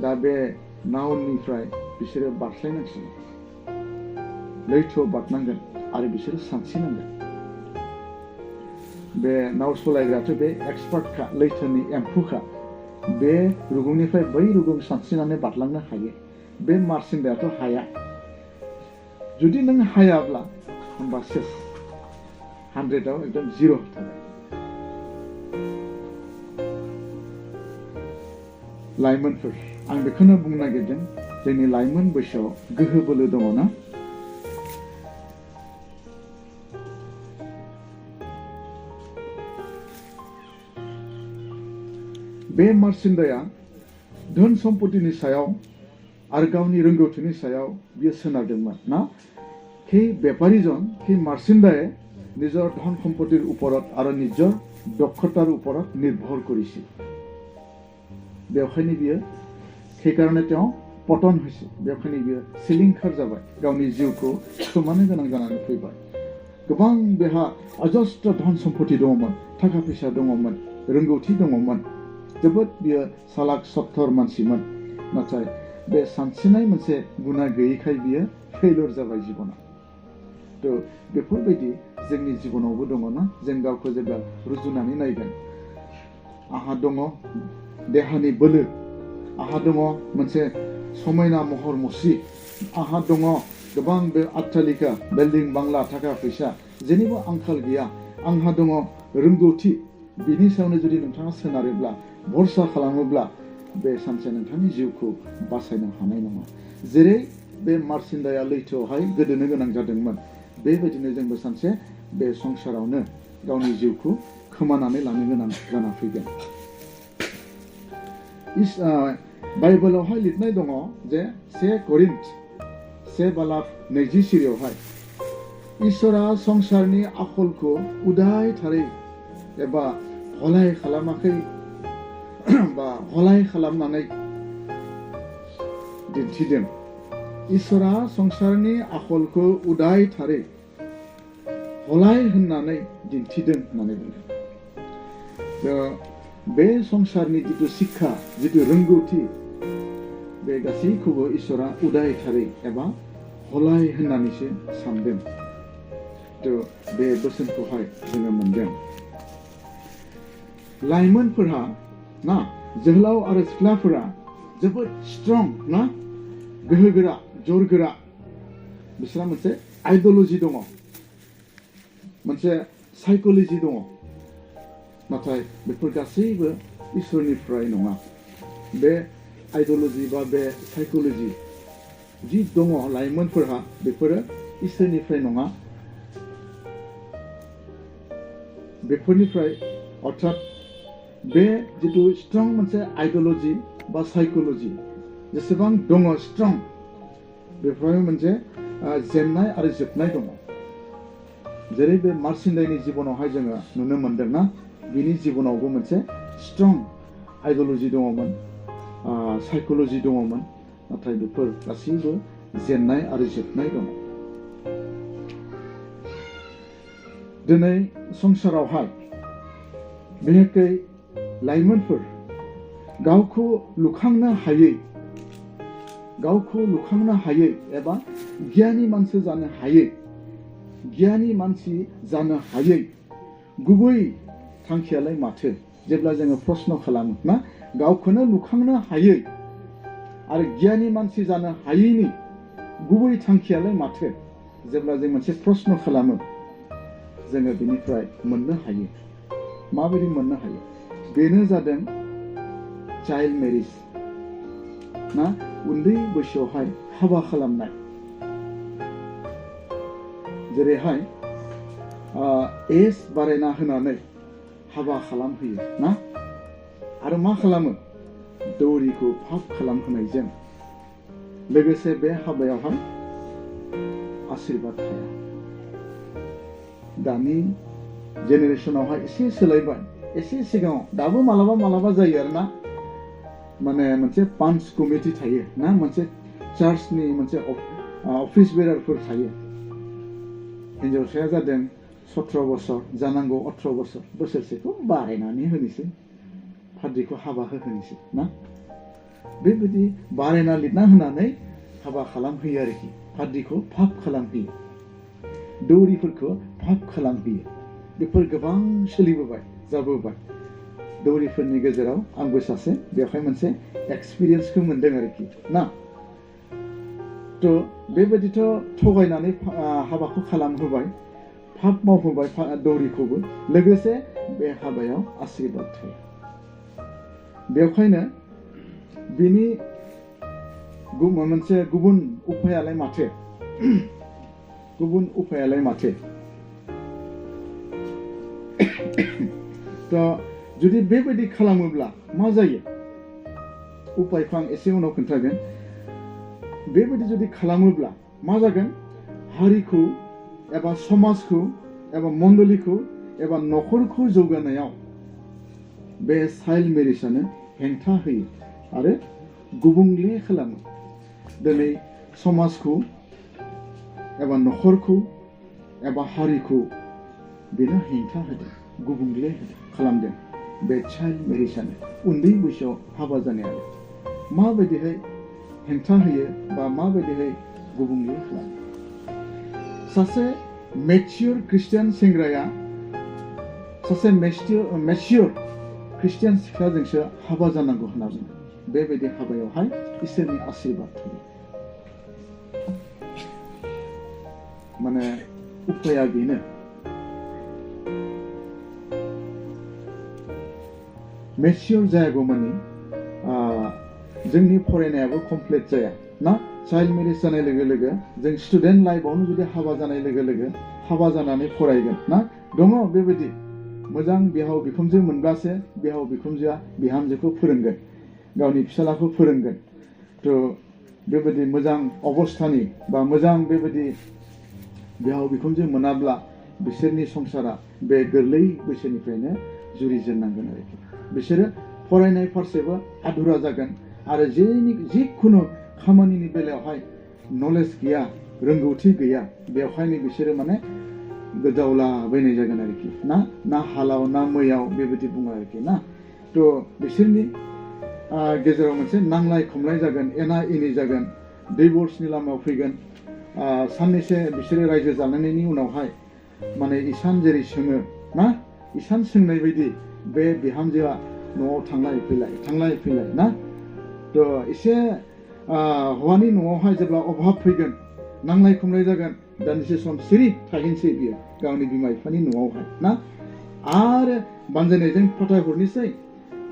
दा बे नावनिफ्राय बिसोरो बारस्लायनांसिगोन लैथोआव बारनांगोन आरो बिसोरो सानस्रिनांगोन बे नाव सलायग्रायाथ' बे एक्सपार्टखा लैथोनि एम्फौखा बे रुगुंनिफ्राय बै रुगुं सानस्रिनानै बारलांनो हायो बे मार्चेन्डायाथ' हाया जुदि नों हायाब्ला होमबा सेस 100आव एकदम 0 थाबाय लाइमोनफोर आं बेखौनो बुंनो नागिरदों जोंनि लाइमोन बैसोआव गोहो बोलो दङ ना बे मार्चेन्डाया धोन सम्पतिनि सायाव आरो गावनि रोंगौथिनि सायाव बियो सोनारदोंमोन ना সেই বেপাৰীজন সেই মাৰ্চেণ্ডায়ে নিজৰ ধন সম্পত্তিৰ ওপৰত আৰু নিজৰ দক্ষতাৰ ওপৰত নিৰ্ভৰ কৰিছিল बेवखायनो बियो সেইকাৰণে তেওঁ পতন হৈছে बेवखायनो बियो सिलिंखार जाबाय गावनि जिउखौ खोमानो गोनां जानानै फैबाय गोबां बेहा अजस्त्र धन सम्पति दङमोन थाखा फैसा दङमोन रोंगौथि दङमोन जोबोद बियो सालाक सत्तर मानसिमोन नाथाय बे सानस्रिनाय मोनसे गुना गैयैखाय बियो फेलर जाबाय जिबनाव थ' बेफोरबायदि जोंनि जिबनावबो दङ ना जों गावखौ जेब्ला रुजुनानै नायगोन आहा दङ देहानि बोलो आहा दङ मोनसे समायना महर मुस्रि आहा दङ गोबां बे अट्टालिका बिल्डिं बांला थाखा फैसा जेनिबो आंखाल गैया आंहा दङ रोंगौथि बिनि सायावनो जुदि नोंथाङा सोनारोब्ला भरसा खालामोब्ला बे सानसे नोंथांनि जिउखौ बासायनो हानाय नङा जेरै बे मार्चेन्डाया लैथोआवहाय गोदोनो गोनां जादोंमोन बेबायदिनो जोंबो सानसे बे संसारावनो गावनि जिउखौ खोमानानै लानो गोनां जाना फैगोन बाइबेलावहाय लिरनाय दङ जे 1 करिन्थ 1:20 सिरियावहाय इसोरा संसारनि आखलखौ उदायथारै एबा हलाय खालामाखै बा हलाय खालामनानै दिन्थिदों। इसोरा संसारनि आखलखौ उदायथारै हलाय होननानै दिन्थिदों होननानै बुंदों। बे संसारनि जिथु शिक्षा जिथु रोंगौथि बे गासैखौबो इसोरा उदायथारै एबा हलाय होननानैसो सानदों। बे बोसोनखौहाय जोङो मोनदों। लाइमोनफोरा ना जोहोलाव आरो सिख्लाफोरा जोबोद स्ट्रं ना गोहोगोरा जरगोरा बिसोरहा मोनसे आइडिय'लजि दङ मोनसे साइक'लजि दङ नाथाय बेफोर गासैबो इसोरनिफ्राय नङा। बे आइडिय'लजि बा बे साइक'लजि जि दङ लाइमोनफोरहा बेफोरो इसोरनिफ्राय नङा। बेफोरनिफ्राय अर्थात बे जिथु स्ट्रं मोनसे आइडिय'लजि बा साइक'लजि जेसेबां दङ स्ट्रं बेफोराव मोनसे जेननाय आरो जोबनाय दङ। जेरै बे मार्सिन्डाइनि जिबनावहाय जोङो नुनो मोनदोंना बिनि जिबनावबो मोनसे स्ट्रं आइडिय'लजि दङमोन साइक'लजि दङमोन नाथाय बेफोर गासैबो जेननाय आरो जोबनाय दङ। दिनै संसारावहाय बिहेकै लाइमोनफोर गावखौ लुखांनो हायै एबा गियानि मानसि जानो हायै गुबै थांखियालाय माथो जेब्ला जोङो प्रश्न खालामो ना गावखौनो लुखांनो हायै आरो गियानि मानसि जानो हायैनि गुबै थांखियालाय माथो जेब्ला जों मोनसे प्रश्न खालामो जोङो बेनिफ्राय मोननो हायो। माबायदि मोननो हायो? बेनो जादों चाइल्ड मेरिज ना उन्दै बैसोआवहाय हाबा खालामनाय। जेरैहाय एज बारायना होनानै हाबा खालामहोयो ना आरो मा खालामो दौरिखौ फाफ खालामहोनायजों लोगोसे बे हाबायावहाय आशीर्बाद थाया। दानि जेनेरेसनावहाय एसे सोलायबाय एसे सिगाङाव दाबो मालाबा जायो आरोना माने मोनसे पान्च कमिटि थायो ना मोनसे चार्चनि मोनसे अफिस बेरारफोर थायो। हिन्जावसाया जादों 17 बोसोर जानांगौ 18 बोसोर बोसोरसेखौ बारायनानै होनोसै पाद्रिखौ हाबा होनोसै ना बेबायदि बारायना लिरना होनानै हाबा खालामहोयो आरोखि पाद्रिखौ फाफ खालामहोयो दौरिफोरखौ फाफ खालामहोयो। बेफोर गोबां सोलिबोबाय जाबोबाय दौरिफोरनि गेजेराव आंबो सासे बेवहाय मोनसे एक्सपिरियेन्सखौ मोनदों आरोखि ना। बेबायदिथ' थगायनानै हाबाखौ खालामहोबाय फाफ मावहोबाय दौरिखौबो लोगोसे बे हाबायाव आशीर्बाद थाया। बेवहायनो बिनि मोनसे गुबुन उपायालाय माथो जुदि बेबायदि खालामोब्ला मा जायो उपायखौ आं एसे उनाव खोन्थागोन। बेबायदि जुदि खालामोब्ला मा जागोन हारिखौ एबा समाजखौ एबा मण्डलिखौ एबा न'खरखौ जौगानायाव बे चाइल्ड मेरिजआनो हेंथा होयो आरो गुबुंले खालामो। दिनै समाजखौ एबा न'खरखौ एबा हारिखौ बेनो हेंथा होदों गुबुंले खालामदों बे चाइल्ड मेरिजआनो उन्दै बैसोआव हाबा जानायानो माबायदिहाय हेंथा होयो बा माबायदिहाय गुबुंले खालामो। सासे मेच्योर ख्रिस्टियान सेंग्राया सासे मेच्योर ख्रिस्टियान सिख्लाजोंसो हाबा जानांगौ होनना बुङो। बेबायदि हाबायावहाय इसोरनि आशीर्बाद थायो। माने उपाया बेनो मेच्योर जायागौमानि जोंनि फरायनायाबो कमप्लिट जाया ना चाइल्ड मेरिज जानाय लोगो लोगो जों स्टुडेन्ट लाइफआवनो जुदि हाबा जानाय लोगो लोगो हाबा जानानै फरायगोन ना दङ बेबायदि मोजां बिहाव बिखुनजो मोनब्लासो बिहाव बिखुनजोआ बिहामजोखौ फोरोंगोन गावनि फिसालाखौ फोरोंगोन थ' बेबायदि मोजां अबस्थानि बा मोजां बेबायदि बिहाव बिखुनजो मोनाब्ला बिसोरनि संसारा बे गोरलै बैसोनिफ्रायनो जुरिजेननांगोन आरोखि बिसोरो फरायनाय फारसेबो आधुरा जागोन आरो जिखुनु खामानिनि बेलायावहाय नलेज गैया रोंगौथि गैया बेवहायनो बिसोरो माने गोदावलाबायनाय जागोन आरोखि ना हालाव ना मैयाव बेबायदि बुङो आरोखि ना थ' बिसोरनि गेजेराव मोनसे नांलाय खमलाय जागोन एना एनि जागोन डिभर्सनि लामायाव फैगोन साननैसो बिसोरो रायजो जालायनायनि उनावहाय माने इसान जेरै सोङो ना इसान सोंनाय बायदि बे बिहामजोआ न'आव थांलाय फैलाय ना थ' एसे हौवानि न'आवहाय जेब्ला अभाब फैगोन नांलाय खमलाय जागोन दान्दिसे सम सिरि थाहैनोसै बियो गावनि बिमा बिफानि न'आवहाय ना आरो बानजायनायजों फथायहरनोसै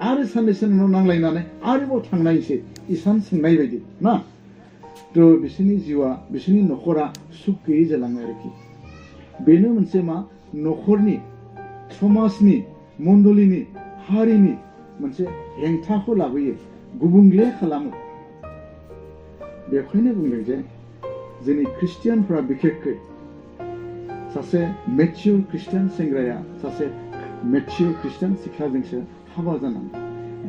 आरो साननैसो उनाव नांलायनानै आरोबाव थांनायसै इसान सोंनाय बायदि ना थ' बिसोरनि जिउआ बिसोरनि न'खरा सुख गैयै जालाङो आरोखि बेनो मोनसे मा न'खरनि समाजनि मण्डलिनि हारिनि मोनसे हेंथाखौ लाबोयो गुबुंले खालामो बेखायनो बुंदों जे जोंनि ख्रिस्टियानफ्रा बिखेखै सासे मेच्युर ख्रिस्टियान सेंग्राया सासे मेच्युर ख्रिस्टियान सिख्लाजोंसो हाबा जानांगौ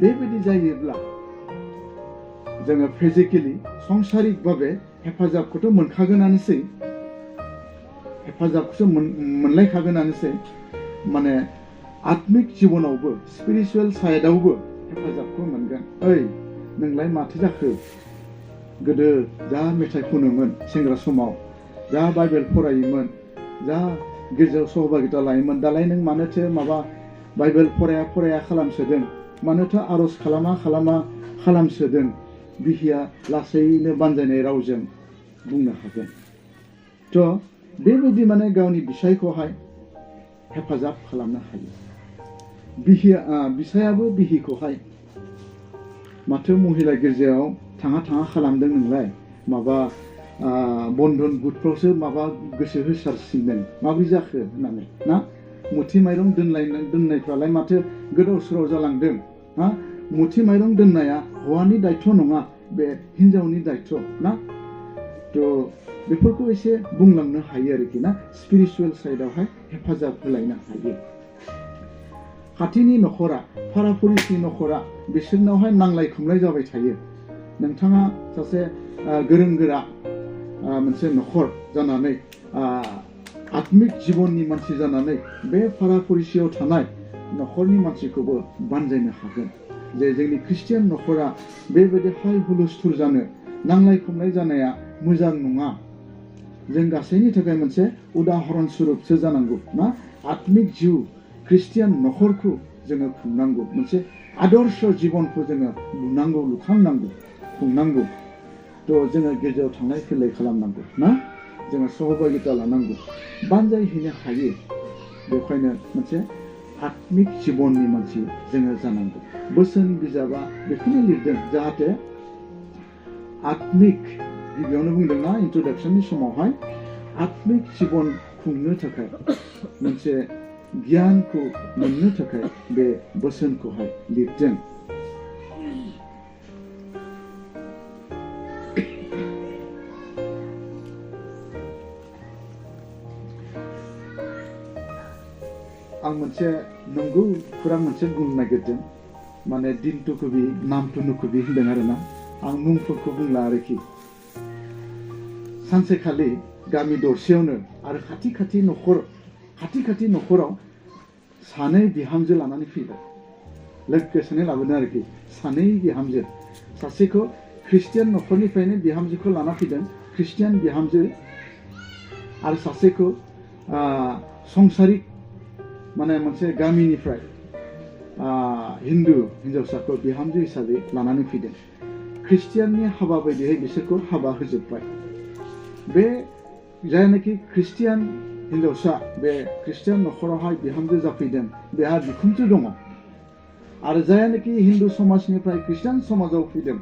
बेबायदि जायोब्ला जोङो फिजिकेलि संसारिक भाबे हेफाजाबखौथ' मोनखागोनानोसै हेफाजाबखौसो मोनलायखागोनानोसै माने आत्मिक जिबनावबो स्पिरिचुवेल साइडआवबो हेफाजाबखौ मोनगोन ओइ नोंलाय माथो जाखो गोदो जा मेथाइ खनोमोन सेंग्रा समाव जा बाइबेल फरायोमोन जा गिर्जायाव सहभागिता लायोमोन दालाय नों मानोथो माबा बाइबेल फराया खालामसोदों मानोथो आर'ज खालामसोदों बिहिया लासैनो बानजायनाय रावजों बुंनो हागोन थ' बेबायदि माने गावनि बिसायखौहाय हेफाजाब खालामनो हायो बिसायाबो बिहिखौहाय माथो महिला गिर्जायाव थाङा खालामदों नोंलाय माबा बन्धन गुटफ्रावसो माबा गोसो होसारसिनदों माबोरै जाखो होननानै ना मुथि माइरं दोननायफ्रालाय माथो गोदाव सोराव जालांदों हा मुथि माइरं दोननाया हौवानि दायथ' नङा बे हिनजावनि दायथ' ना थ' बेफोरखौ एसे बुंलांनो हायो आरोखि ना स्पिरिचुवेल साइडआवहाय हेफाजाब होलायनो हायो खाथिनि न'खरा फाराफुरिसनि न'खरा बिसोरनावहाय नांलाय खमलाय जाबाय थायो नोंथाङा सासे गोरों गोरा मोनसे न'खर जानानै आत्मिक जिबननि मानसि जानानै बे फाराफुरिसियाव थानाय न'खरनि मानसिखौबो बानजायनो हागोन जे जोंनि ख्रिस्टियान न'खरा बेबायदि हाय हुलुस्थुर जानो नांलाय खमलाय जानाया मोजां नङा जों गासैनि थाखाय मोनसे उदाहरन सुरुपसो जानांगौ ना आत्मिक जिउ ख्रिस्टियान न'खरखौ जोङो खुंनांगौ मोनसे आदर्श जिबनखौ जोङो लुखांनांगौ खुंनांगौ थ' जोङो गिर्जायाव थांलाय फैलाय खालामनांगौ ना जोङो सहभागिता लानांगौ बानजायहैनो हायो बेखायनो मोनसे आत्मिक जिबननि मानसि जोङो जानांगौ बोसोन बिजाबा बेखौनो लिरदों जाहाथे आत्मिक गिबियावनो बुंदोंना इन्ट्रडाक्सननि समावहाय आत्मिक जिबन खुंनो थाखाय मोनसे गियानखौ मोननो थाखाय बे बोसोनखौहाय लिरदों आं मोनसे नंगौ खौरां मोनसे बुंनो नागिरदों माने दिनटु कबि नामटु नुकबि होनदों आरोना आं मुंफोरखौ बुंला आरोखि सानसेखालि गामि दरसेयावनो आरो खाथि न'खराव सानै बिहामजो लानानै फैबाय लोगोसेनो लाबोदों आरोखि सानै बिहामजो सासेखौ ख्रिस्टियान न'खरनिफ्रायनो बिहामजोखौ लाना फैदों ख्रिस्टियान बिहामजो आरो सासेखौ संसारिक माने मोनसे गामिनिफ्राय हिन्दु हिन्जावसाखौ बिहामजो हिसाबै लानानै फैदों ख्रिस्टियाननि हाबा बायदियै बिसोरखौ हाबा होजोब्बाय बे जायनाखि ख्रिस्टियान हिन्जावसा बे ख्रिस्टियान न'खरावहाय बिहामजो जाफैदों बेहा बिखुनजो दङ आरो जायनाखि हिन्दु समाजनिफ्राय ख्रिस्टियान समाजाव फैदों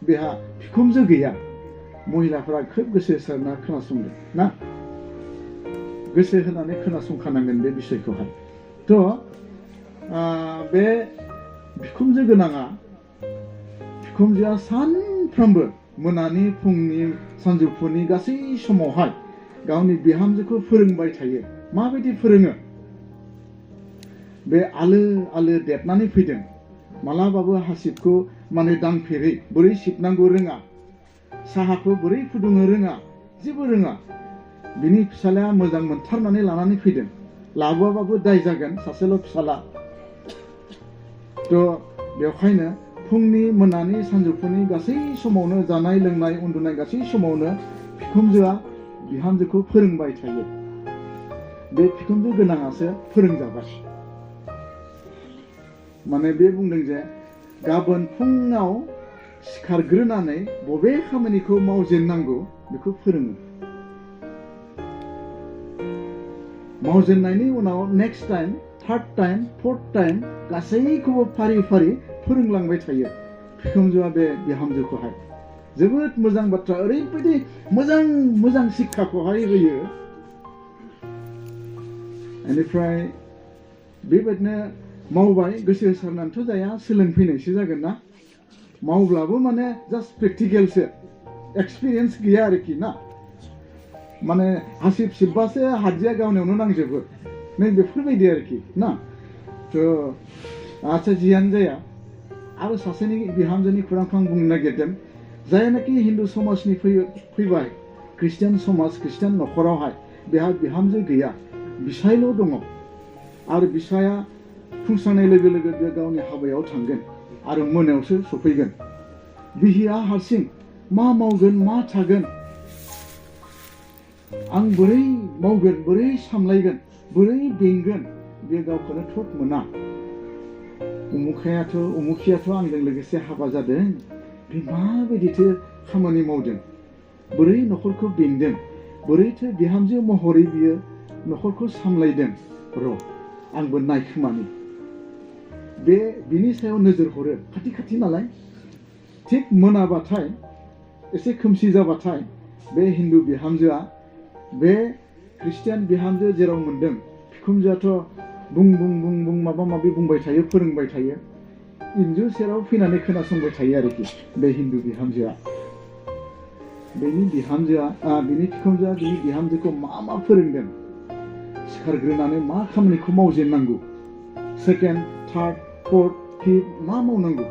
बेहा बिखुनजो गैया महिलाफोरा खोब गोसो होसारना खोनासंदों ना गोसो होनानै खोनासंखानांगोन बे बिसयखौहाय थ' बे बिखुनजो गोनाङा बिखुनजोआ सानफ्रोमबो मोनानि फुंनि सानजौफुनि गासै समावहाय गावनि बिहामजोखौ फोरोंबाय थायो। माबायदि फोरोङो? बे आलो आलो देरनानै फैदों। मालाबाबो हासिबखौ माने दांफेरै, बोरै सिबनांगौ रोङा, साहाखौ बोरै फुदुंनो रोङा, जेबो रोङा। बिनि फिसालाया मोजां मोनथारनानै लानानै फैदों। लाबोआबाबो दाय जागोन, सासेल' फिसाला। थ' बेवहायनो फुंनि मोनानि सानजौफुनि गासै समावनो जानाय लोंनाय उन्दुनाय गासै समावनो बिखुनजोआ बिहामजोखौ फोरोंबाय थायो। बे बिखुनजो गोनाङासो फोरोंजाबाय। माने बे बुंदों जे गाबोन फुङाव सिखारग्रोनानै बबे खामानिखौ मावजेननांगौ बेखौ फोरोङो। मावजेननायनि उनाव next time, third time, fourth time गासैखौबो फारि फारि फोरोंलांबाय थायो बिखुनजोआ बे बिहामजोखौहाय। जोबोद मोजां बाथ्रा, ओरैबायदि मोजां मोजां शिक्षाखौहाय होयो। बेनिफ्राय बेबायदिनो मावबाय, गोसो होसारनानैथ' जाया, सोलोंफैनायसो जागोन ना। मावब्लाबो माने जास्ट प्रेक्टिकेलसो, एक्सपिरियेन्स गैया आरोखि ना। माने हासिब सिबबासो हाद्रिया गावनायावनो नांजोबो, नै बेफोरबायदि आरोखि ना। थ' आच्ছা जियानो जाया, आरो सासेनि बिहामजोनि खुरांखौ आं बुंनो नागिरदों। जायनाखि हिन्दु समाजनि फैबाय, ख्रिस्टियान समाज, ख्रिस्टियान न'खरावहाय बेहा बिहामजो गैया, बिसायल' दङ। आरो बिसाया फुंसानाय लोगो लोगो बे गावनि हाबायाव थांगोन आरो मोनायावसो सफैगोन। बिहिया हारसिं मा मावगोन, मा थागोन, आं बोरै मावगोन, बोरै सामलायगोन, बोरै बेंगोन, बे गावखौनो थट मोना। उमुखियाथ' आंजों लोगोसे हाबा जादों, बे माबायदिथो खामानि मावदों, बोरै न'खरखौ बेंदों, बोरैथो बिहामजो महरै बियो न'खरखौ सामलायदों, र' आंबो नायखोमानि। बिनि सायाव नोजोर हरो, खाथि खाथि नालाय। थिग मोनाबाथाय, एसे खोमसि जाबाथाय बे हिन्दु बिहामजोआ बे ख्रिस्टियान बिहामजो जेराव मोनदों, बिखुनजोआथ' बुं बुं बुं बुं माबा माबि बुंबाय थायो, फोरोंबाय थायो। इन्जुर सेराव फैनानै खोनासंबाय थायो आरोखि बे हिन्दु बिहामजोआ। बिनि बिखुनजोआ बिनि बिहामजोखौ मा फोरोंदों, सिखारग्रोनानै मा खामानिखौ मावजेननांगौ, सेकेन्ड, थार्ड, फोर्थ, फिफ्थ मा मावनांगौ,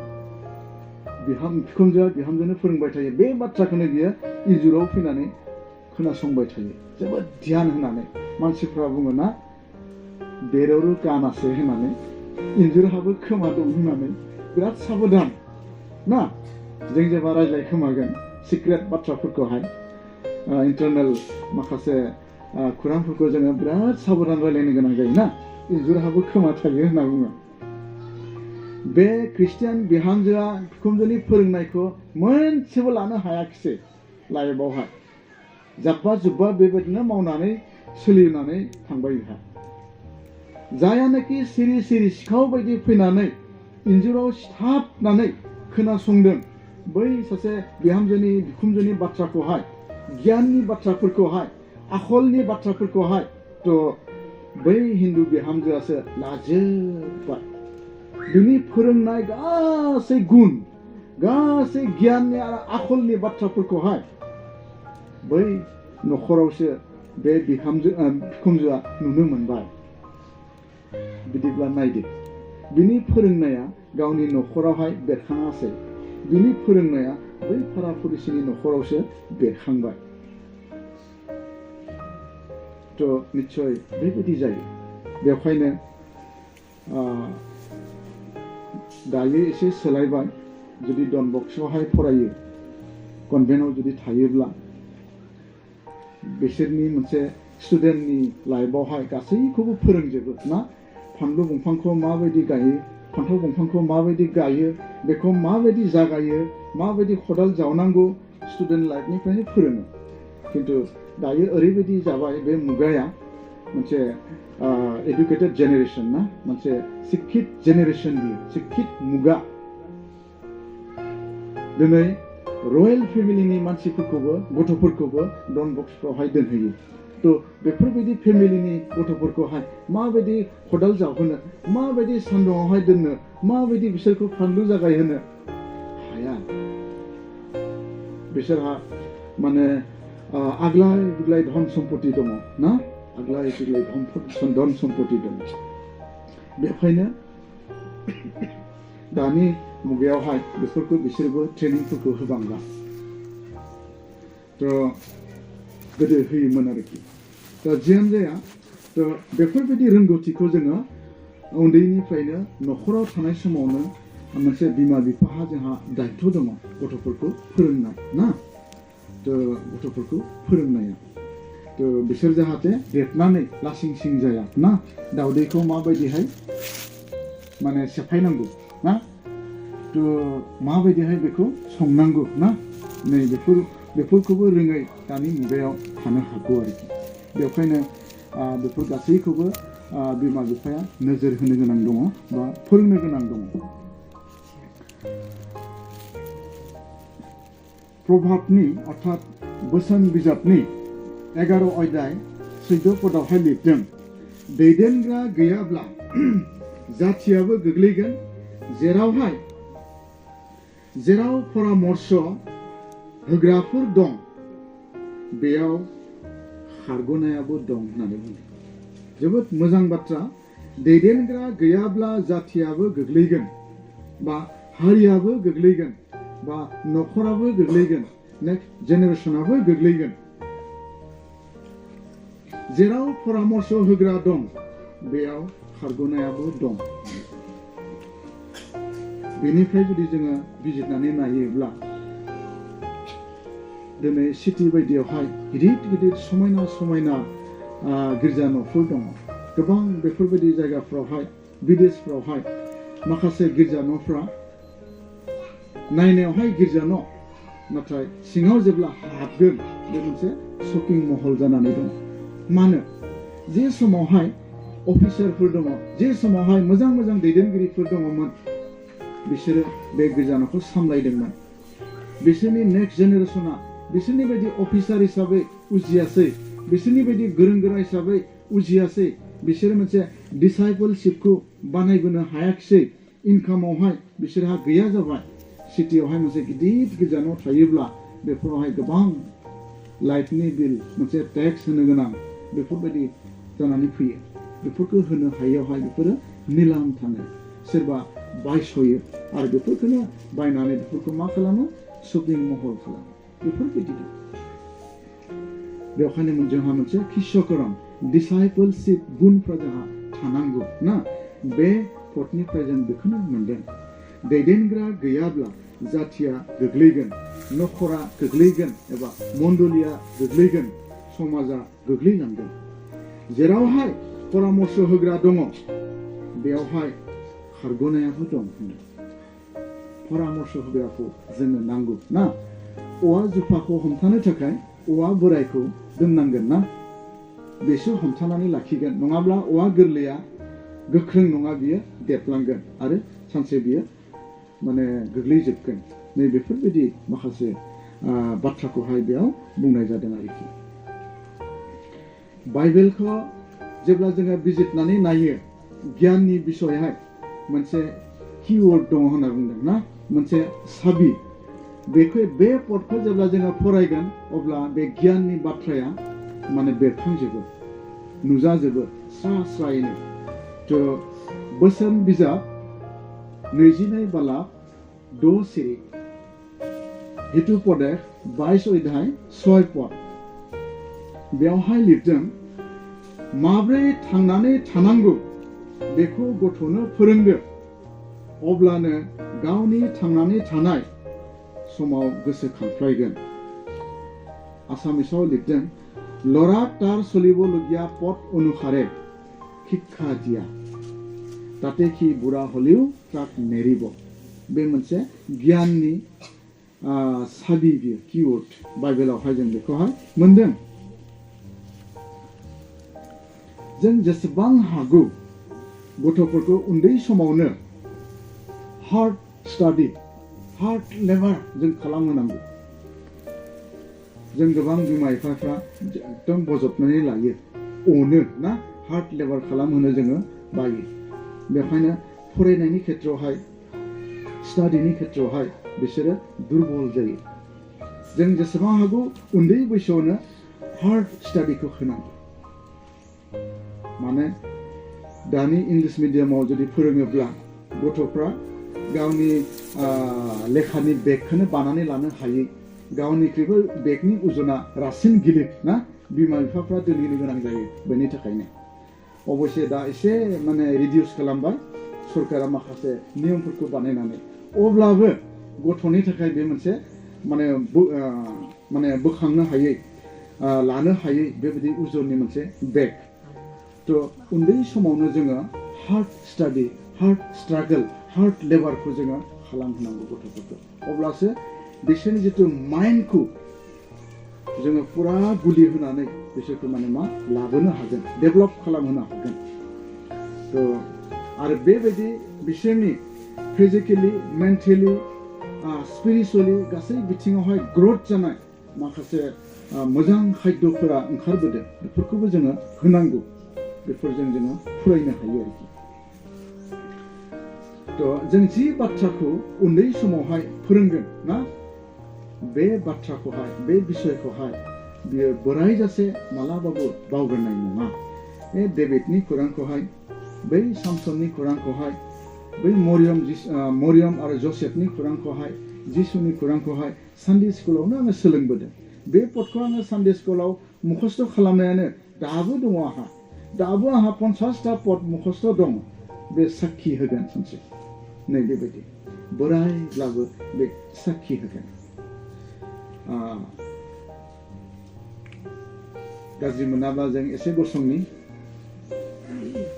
बिखुनजोआ बिहामजोनो फोरोंबाय थायो। बे बाथ्राखौनो बियो इन्जुराव फैनानै खोनासंबाय थायो, जोबोद ध्यान होनानै। मानसिफ्रा बुङो ना, बेरावबो गानासो होननानै, इन्जुरहाबो खोमा दं होननानै। बिराद साबधान ना, जों जेब्ला रायज्लायखोमागोन सिक्रेट बाथ्राफोरखौहाय, इन्टारनेल माखासे खुरांफोरखौ जोङो बिराद साबधान रायज्लायनो गोनां जायो ना, इन्जुरहाबो खोमा थायो होनना बुङो। बे ख्रिस्टियान बिहामजोआ बिखुनजोनि फोरोंनायखौ मोनसेबो लानो हायाखिसै लाइफआवहाय। जाब्बा जुब्बा बेबायदिनो मावनानै सोलिनानै थांबाय बिहा। जायानाखि सिरि सिरि सिखाव बायदि फैनानै इन्जुराव सिथाबनानै खोनासंदों बै सासे बिखुनजोनि बाथ्राखौहाय, गियाननि बाथ्राफोरखौहाय, आखलनि बाथ्राफोरखौहाय, थ' बै हिन्दु बिहामजोआसो लाजोबबाय। बिनि फोरोंनाय गासै गुन, गासै गियाननि आरो आखलनि बाथ्राफोरखौहाय बै न'खरावसो बे बिखुनजोआ नुनो मोनबाय। बिदिब्ला नायदो, बिनि फोरोंनाया गावनि न'खरावहाय बेरखाङासै, बिनि फोरोंनाया बै फारा फुरिसिनि न'खरावसो बेरखांबाय। थ' निस्सय बेबायदि जायो। बेवहायनो दायो एसे सोलायबाय। जुदि डन बस्क'आवहाय फरायो, कनभेन्टआव जुदि थायोब्ला, बिसोरनि मोनसे स्टुडेन्टनि लाइफआवहाय गासैखौबो फोरोंजोबो ना। फानलु दंफांखौ माबायदि गायो, फान्थाव दंफांखौ माबायदि गायो, बेखौ माबायदि जागायो, माबायदि खदाल जावनांगौ, स्टुडेन्ट लाइफनिफ्रायनो फोरोङो। खिन्थु दायो ओरैबायदि जाबाय, बे मुगाया मोनसे एडुकेटेड जेनेरेसन ना, मोनसे शिक्षित जेनेरेसन, बियो शिक्षित मुगा। दिनै रयेल फेमिलिनि मानसिफोरखौबो, गथ'फोरखौबो डन बस्क'आवहाय दोनहैयो। थ' बेफोरबायदि फेमिलिनि गथ'फोरखौहाय माबायदि खदाल जावहोनो, माबायदि सान्दुङावहाय दोननो, माबायदि बिसोरखौ फानलु जागायहोनो हाया। बिसोरहा माने आग्लाय बिग्लाय धन सम्पति दङ ना आग्लाय बिग्लाय धन सम्पति दङ बेखायनो दानि मुगायावहाय बेफोरखौ बिसोरबो ट्रेनिंफोरखौ होबांला थ' गोदो होयोमोन आरोखि थ' जियानो जाया थ' बेफोरबायदि रोंगौथिखौ जोङो उन्दैनिफ्रायनो न'खराव थानाय समावनो मोनसे बिमा बिफाहा जोंहा दायथ' दङ गथ'फोरखौ फोरोंनाय ना थ' गथ'फोरखौ फोरोंनाया थ' बिसोर जाहाथे देरनानै लासिं सिं जाया ना दावदैखौ माबायदिहाय माने सेफायनांगौ ना थ' माबायदिहाय बेखौ संनांगौ ना नै बेफोरखौबो रोङै दानि मुगायाव थानो हागौ आरोखि बेखायनो बेफोर गासैखौबो बिमा बिफाया नोजोर होनो गोनां दङ बा फोरोंनो गोनां दङ प्रभाबनि अर्थात बोसोन बिजाबनि 11 अध्याय 14 पदावहाय लिरदों दैदेनग्रा गैयाब्ला जाथियाबो गोग्लैगोन जेराव परामर्श होग्राफोर दं बेयाव खारग'नायाबो दं होननानै बुंदों जोबोद मोजां बाथ्रा दैदेनग्रा गैयाब्ला जाथियाबो गोग्लैगोन बा हारियाबो गोग्लैगोन बा न'खराबो गोग्लैगोन नेक्स्ट जेनेरेशनाबो गोग्लैगोन जेराव परामर्श होग्रा दं बेयाव खारग'नायाबो दं बेनिफ्राय जुदि जोङो बिजिरनानै नायोब्ला दिनै सिटि बायदियावहाय गिदिर समायना गिर्जा न'फोर दङ गोबां बेफोरबायदि जायगाफ्रावहाय बिदेशफ्रावहाय माखासे गिर्जा न'फ्रा नायनायावहाय गिर्जा न' नाथाय सिङाव जेब्ला हाबगोन बे मोनसे शपिं महल जानानै दं मानो जे समावहाय अफिसारफोर दङ जे समावहाय मोजां दैदेनगिरिफोर दङमोन बिसोरो बे गिर्जा न'खौ सामलायदोंमोन बिसोरनि नेक्स्ट जेनेरेशना बिसोरनि बायदि अफिसार हिसाबै उजियासै बिसोरनि बायदि गोरों गोरा हिसाबै उजियासै बिसोरो मोनसे डिसाइपलशिपखौ बानायबोनो हायाखिसै इनकामावहाय बिसोरहा गैया जाबाय सिटियावहाय मोनसे गिदिर गिर्जा न' थायोब्ला बेफोरावहाय गोबां लाइटनि बिल मोनसे टेक्स होनो गोनां बेफोरबायदि जानानै फैयो बेफोरखौ होनो हायैयावहाय बेफोरो निलाम थाङो सोरबा बायस'यो आरो बेफोरखौनो बायनानै बेफोरखौ मा खालामो शपिं महल खालामो बेफोरबायदि बेवहायनो जोंहा मोनसे खिस्यकरम डिसाइपलशिप गुनफ्रा जोंहा थानांगौ ना बे पदनिफ्राय जों बेखौनो मोनदों दैदेनग्रा गैयाब्ला जाथिया गोग्लैगोन न'खरा गोग्लैगोन एबा मण्डलिया गोग्लैगोन समाजा गोग्लैलांगोन जेरावहाय परामर्श होग्रा दङ बेयावहाय खारग'नायाबो दं परामर्श होग्राखौ जोंनो नांगौ ना औवा जुफाखौ हमथानो थाखाय औवा बोरायखौ दोननांगोन ना बेसो हमथानानै लाखिगोन नङाब्ला औवा गोरलैया गोख्रों नङा बियो देरलांगोन आरो सानसे बियो माने गोग्लैजोबगोन नै बेफोरबायदि माखासे बाथ्राखौहाय बेयाव बुंनाय जादों आरोखि बाइबेलखौ जेब्ला जोङो बिजिरनानै नायो गियाननि बिसयहाय मोनसे किवर्ड दङ होनना बुंदों ना मोनसे साबि बेखौ बे पदखौ जेब्ला जोङो फरायगोन अब्ला बे गियाननि बाथ्राया माने बेरखांजोबो नुजाजोबो स्रायैनो थ' बोसोन बिजाब 22 बालाब 6 सिरि हितु पदेश 22 अध्याय 6 पद बेवहाय लिरदों माब्रै थांनानै थानांगौ बेखौ गथ'नो फोरोंदो अब्लानो गावनि थांनानै थानाय समाव गोसोखांफ्लायगोन आसामिसाव लिरदों लरा तार चलिबलगिया पद अनुसारे शिक्षा दिया ताते कि बुरा हलेও ताक नेरिब बे मोनसे गियाननि साबि बियो किवर्ड बाइबेलावहाय जों बेखौहाय मोनदों जों जेसेबां हागौ गथ'फोरखौ उन्दै समावनो हार्ड स्टाडि हार्ड लेबार जों खालामहोनांगौ जों गोबां बिमा बिफाफ्रा एकदम बजबनानै लायो अनो ना हार्ड लेबार खालामहोनो जोङो बायो बेखायनो फरायनायनि खेथ्रआवहाय स्टाडिनि खेथ्रआवहाय बिसोरो दुरबल जायो जों जेसेबां हागौ उन्दै बैसोआवनो हार्ड स्टाडिखौ होनांगौ माने दानि इंलिश मिडियामाव जुदि फोरोङोब्ला गथ'फ्रा गावनि लेखानि बेगखौनो बानानै लानो हायै गावनिख्रुइबो बेगनि उजना रासिन गिलिर ना बिमा बिफाफ्रा दोनहैनो गोनां जायो बेनि थाखायनो अबयसे दा एसे माने रिडिउस खालामबाय सरकारा माखासे नियमफोरखौ बानायनानै अब्लाबो गथ'नि थाखाय बे मोनसे माने बोखांनो हायै लानो हायै बेबायदि उजननि मोनसे बेग थ' उन्दै समावनो जोङो hard study hard struggle hard लेबारखौ जोङो खालामहोनांगौ गथ'फोरखौ अब्लासो बिसोरनि जिथु माइन्डखौ जोङो फुरा गुलि होनानै बिसोरखौ माने मा लाबोनो हागोन डेभेलप खालामहोनो हागोन थ' आरो बेबायदि बिसोरनि फिजिकेलि मेन्टेलि स्पिरिचुवेलि गासै बिथिङावहाय ग्रथ जानाय माखासे मोजां खायद'फोरा ओंखारबोदों बेफोरखौबो जोङो होनांगौ बेफोरजों जोङो फरायनो हायो आरोखि थ' जों जि बाथ्राखौ उन्दै समावहाय फोरोंगोन ना बे बाथ्राखौहाय बे बिसयखौहाय बियो बोरायजासे मालाबाबो बावगारनाय नङा बे डेभिडनि खौरांखौहाय बै सामसननि खौरांखौहाय बै मरियम आरो जसेफनि खौरांखौहाय जिसुनि खौरांखौहाय सानडे स्कुलावनो आङो सोलोंबोदों बे पदखौ आङो सानडे स्कुलाव मुखस्थ' खालामनायानो दाबो दङ आंहा 50टा पद मुखस्थ' दङ बे साखि होगोन सानसे नै बेबायदि बोरायब्लाबो बे साखि होगोन गाज्रि मोनाब्ला जों एसे गसंनि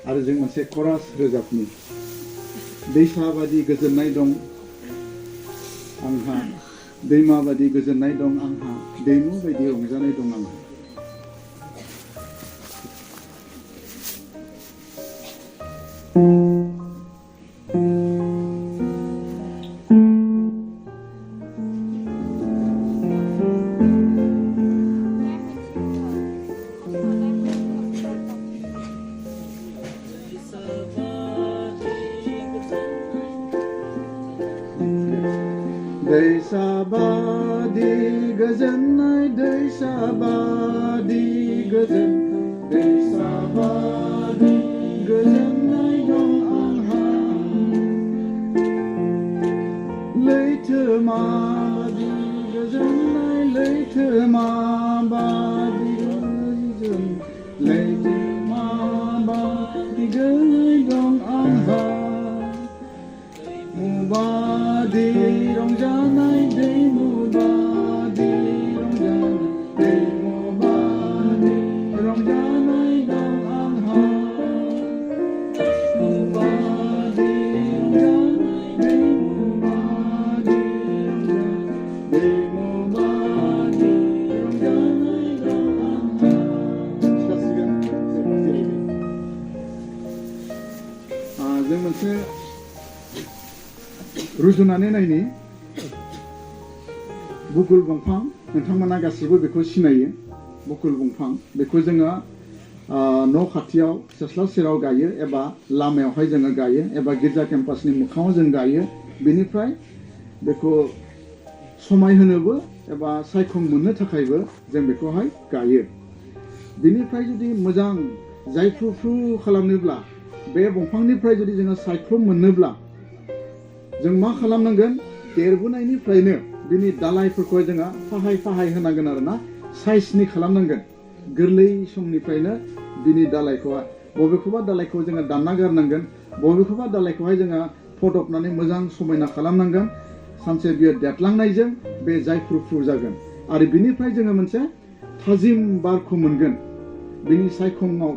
आरो जों मोनसे खरास रोजाबनि दैसा बादि गोजोननाय दं आंहा दैमा बादि गोजोननाय दं आंहा दैमु बायदि रंजानाय दं आंहा दैसाबादि गोजोननाय दैसाबादि गोजोननाय दं आंहा लैथोमाबादि गोजोननाय लैथोमाबादि गोजोननाय दं आंहा मुबादि रंजानाय दैमुबादि रंजानाय दं आंहा मुबादि रंजानाय दैमुबादि रंजानाय दं आंहा जों मोनसे रुजुनानै नायनि बुकुल दंफां नोंथांमोना गासिबो बेखौ सिनायो बुकुल दंफां बेखौ जोङो न' खाथियाव सेस्ला सेराव गायो एबा लामायावहाय जोङो गायो एबा गिर्जा केम्पासनि मोखाङाव जों गायो बेनिफ्राय बेखौ समायहोनोबो एबा सायखं मोननो थाखायबो जों बेखौहाय गायो बेनिफ्राय जुदि मोजां जायफ्रुफ्रु खालामनोब्ला बे दंफांनिफ्राय जुदि जोङो सायख्लुम मोननोब्ला जों मा खालामनांगोन देरबोनायनिफ्रायनो बिनि दालाइफोरखौ जोङो फाहाय होनांगोन आरोना साइजनि खालामनांगोन गोरलै समनिफ्रायनो बिनि दालाइखौहाय बबेखौबा दालाइखौ जोङो दानना गारनांगोन बबेखौबा दालाइखौहाय जोङो फदबनानै मोजां समायना खालामनांगोन सानसे बियो देरलांनायजों बे जायफ्रुफ्रु जागोन आरो बिनिफ्राय जोङो मोनसे थाजिम बारखौ मोनगोन बिनि सायखङाव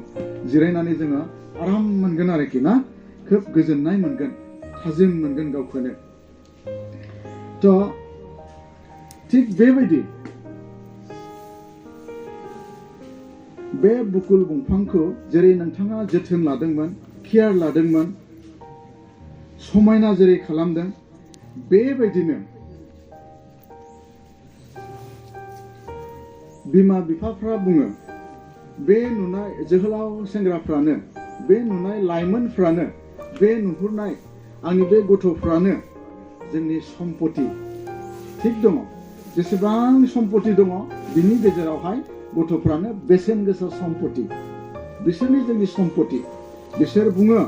जिरायनानै जोङो आराम मोनगोन आरोखि ना खोब गोजोननाय मोनगोन थाजिम मोनगोन गावखौनो थ' थिग बेबायदि बे बुकुल दंफांखौ जेरै नोंथाङा जोथोन लादोंमोन केयार लादोंमोन समायना जेरै खालामदों बेबायदिनो बिमा बिफाफ्रा बुङो बे नुनाय जोहोलाव सेंग्राफ्रानो बे नुनाय लाइमोनफ्रानो बे नुहुरनाय आंनि बे गथ'फ्रानो जोंनि सम्पति थिग दङ जेसेबां सम्पति दङ बिनि गेजेरावहाय गथ'फ्रानो बेसेन गोसा सम्पति बिसोरनि जोंनि सम्पति बिसोर बुङो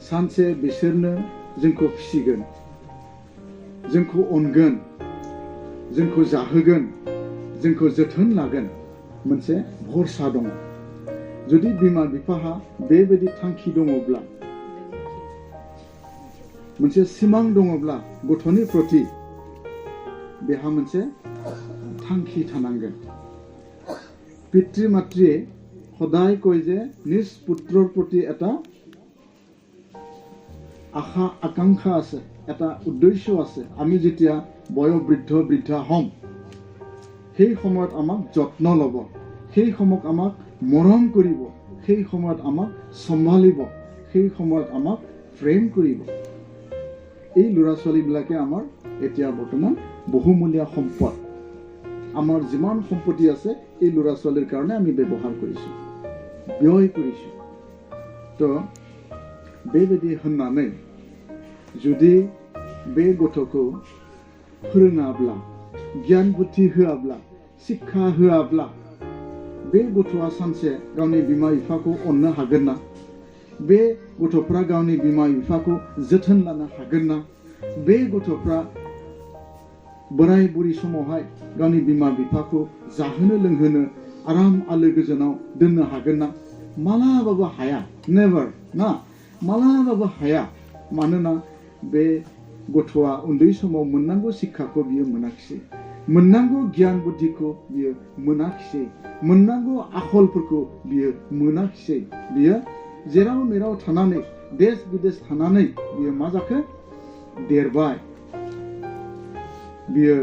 सानसे बिसोरनो जोंखौ फिसिगोन जोंखौ अनगोन जोंखौ जाहोगोन जोंखौ जोथोन लागोन मोनसे भरसा दङ जुदि बिमा बिफाहा बेबायदि थांखि दङब्ला मोनसे सिमां दङब्ला गथ'नि प्रति बेहा मोनसे थांखि थानांगोन पितृ मातृ সদায় কয় যে নিজ পুত্ৰৰ প্ৰতি এটা আশা আকাংক্ষা আছে এটা উদ্দেশ্য আছে আমি যেতিয়া বয়োবৃদ্ধ বৃদ্ধা হম সেই সময়ত আমাক যত্ন ল'ব সেই সময়ত আমাক মৰম কৰিব সেই সময়ত আমাক সম্ভালিব সেই সময়ত আমাক প্ৰেম কৰিব এই ল'ৰা ছোৱালীবিলাকে আমাৰ এতিয়া বৰ্তমান বহুমূলীয়া সম্পদ আমাৰ যিমান সম্পত্তি আছে এই ল'ৰা ছোৱালীৰ কাৰণে আমি ব্যৱহাৰ কৰিছোঁ ব্যয় কৰিছোঁ তো बेबायदि होननानै जुदि बे गथ'खौ फोरोङाब्ला गियान बुद्धि होआब्ला शिक्षा होआब्ला बे गथ'आ सानसे गावनि बिमा बिफाखौ अननो हागोन ना बे गथ'फ्रा गावनि बिमा बिफाखौ जोथोन लानो हागोन ना बे गथ'फ्रा बोराय बुरि समावहाय गावनि बिमा बिफाखौ जाहोनो लोंहोनो आराम आलो गोजोनाव दोननो हागोन ना मालाबाबो हाया नेभार ना मालाबाबो हाया मानोना बे गथ'आ उन्दै समाव मोननांगौ शिक्षाखौ बियो मोनाखिसै मोननांगौ गियान बुद्धिखौ बियो मोनाखिसै मोननांगौ आखलफोरखौ बियो मोनाखिसै बियो जेराव मेराव थानानै देश विदेश थानानै बियो मा जाखो देरबाय बियो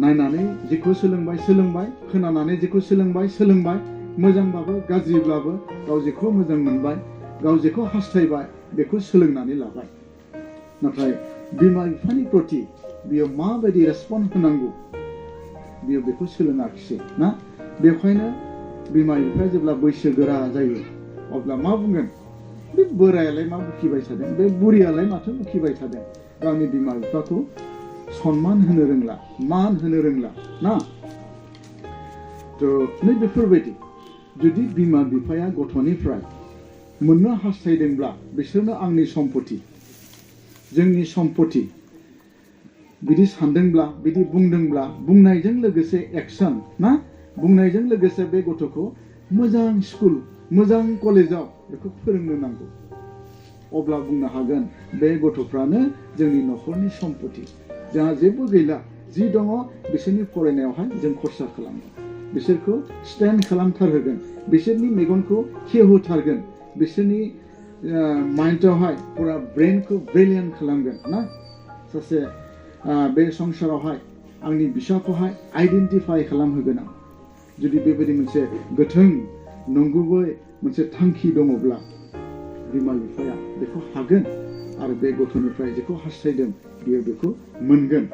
नायनानै जेखौ सोलोंबाय खोनानानै जेखौ सोलोंबाय मोजांबाबो गाज्रिब्लाबो गाव जेखौ मोजां मोनबाय गाव जेखौ हास्थायबाय बेखौ सोलोंनानै लाबाय नाथाय बिमा बिफानि प्रति बियो माबायदि रेसपन्स होनांगौ बियो बेखौ सोलोङाखिसै ना बेखायनो बिमा बिफाया जेब्ला बैसोगोरा जायो अब्ला मा बुंगोन बे बोरायालाय मा बुखिबाय थादों बे बुरियालाय माथो बुखिबाय थादों गावनि बिमा बिफाखौ सन्मान होनो रोंला मान होनो रोंला ना तो नै बेफोरबायदि जुदि बिमा बिफाया गथ'निफ्राय मोननो हास्थायदोंब्ला बिसोरनो आंनि सम्पति जोंनि सम्पति बिदि सानदोंब्ला बिदि बुंदोंब्ला बुंनायजों लोगोसे एक्सन ना बुंनायजों लोगोसे बे गथ'खौ मोजां स्कुल मोजां कलेजाव बेखौ फोरोंनो नांगौ अब्ला बुंनो हागोन बे गथ'फ्रानो जोंनि न'खरनि सम्पति जोंहा जेबो गैला जि दङ बिसोरनि फरायनायावहाय जों खरसा खालामो बिसोरखौ स्टेन्ड खालामथारहोगोन बिसोरनि मेगनखौ खेवहोथारगोन बिसोरनि माइन्डआवहाय पुरा ब्रेनखौ ब्रिलियन्ट खालामगोन ना सासे बे संसारावहाय आंनि बिसाखौहाय आइडेन्टिफाइ खालामहोगोन आं जुदि बेबायदि मोनसे गोथों नंगुबै मोनसे थांखि दङब्ला बिमा बिफाया बेखौ हागोन आरो बे गथ'निफ्राय जेखौ हास्थायदों बियो बेखौ मोनगोन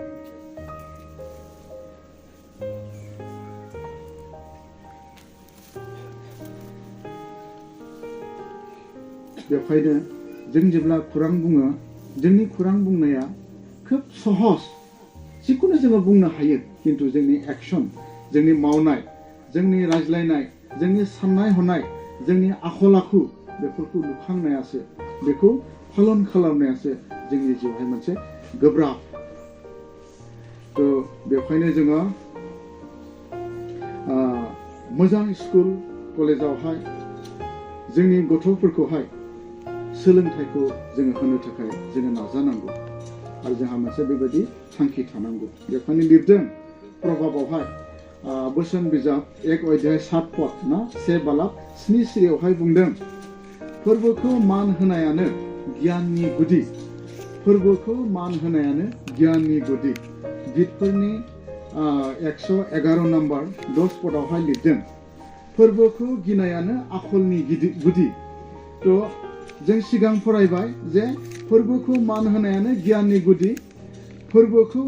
बेखायनो जों जेब्ला खुरां बुङो जोंनि खुरां बुंनाया खोब सहज जिखुनु जोङो बुंनो हायो किन्तु जोंनि एक्सन जोंनि मावनाय जोंनि रायज्लायनाय जोंनि साननाय हनाय जोंनि आखल आखु बेफोरखौ लुखांनायासो बेखौ पालन खालामनायासो जोंनि जिउआवहाय मोनसे गोब्राब तो बेखायनो जोङो मोजां स्कुल कलेजावहाय जोंनि गथ'फोरखौहाय सोलोंथाइखौ जोङो होनो थाखाय जोङो नाजानांगौ आरो जोंहा मोनसे बेबायदि थांखि थानांगौ बेखायनो लिरदों प्रभाबावहाय बोसोन बिजाब 1 अध्याय 7 पद ना 1 बालाक 7 सिरियावहाय बुंदों फोरबोखौ मान होनायानो गियाननि गुदि फोरबोखौ मान होनायानो गियाननि गुदि गीतफोरनि 111 नम्बर 10 पदावहाय लिरदों फोरबोखौ गिनायानो आखलनि गुदि तो जों सिगां फरायबाय जे फोरबोखौ मान होनायानो गियाननि गुदि फोरबोखौ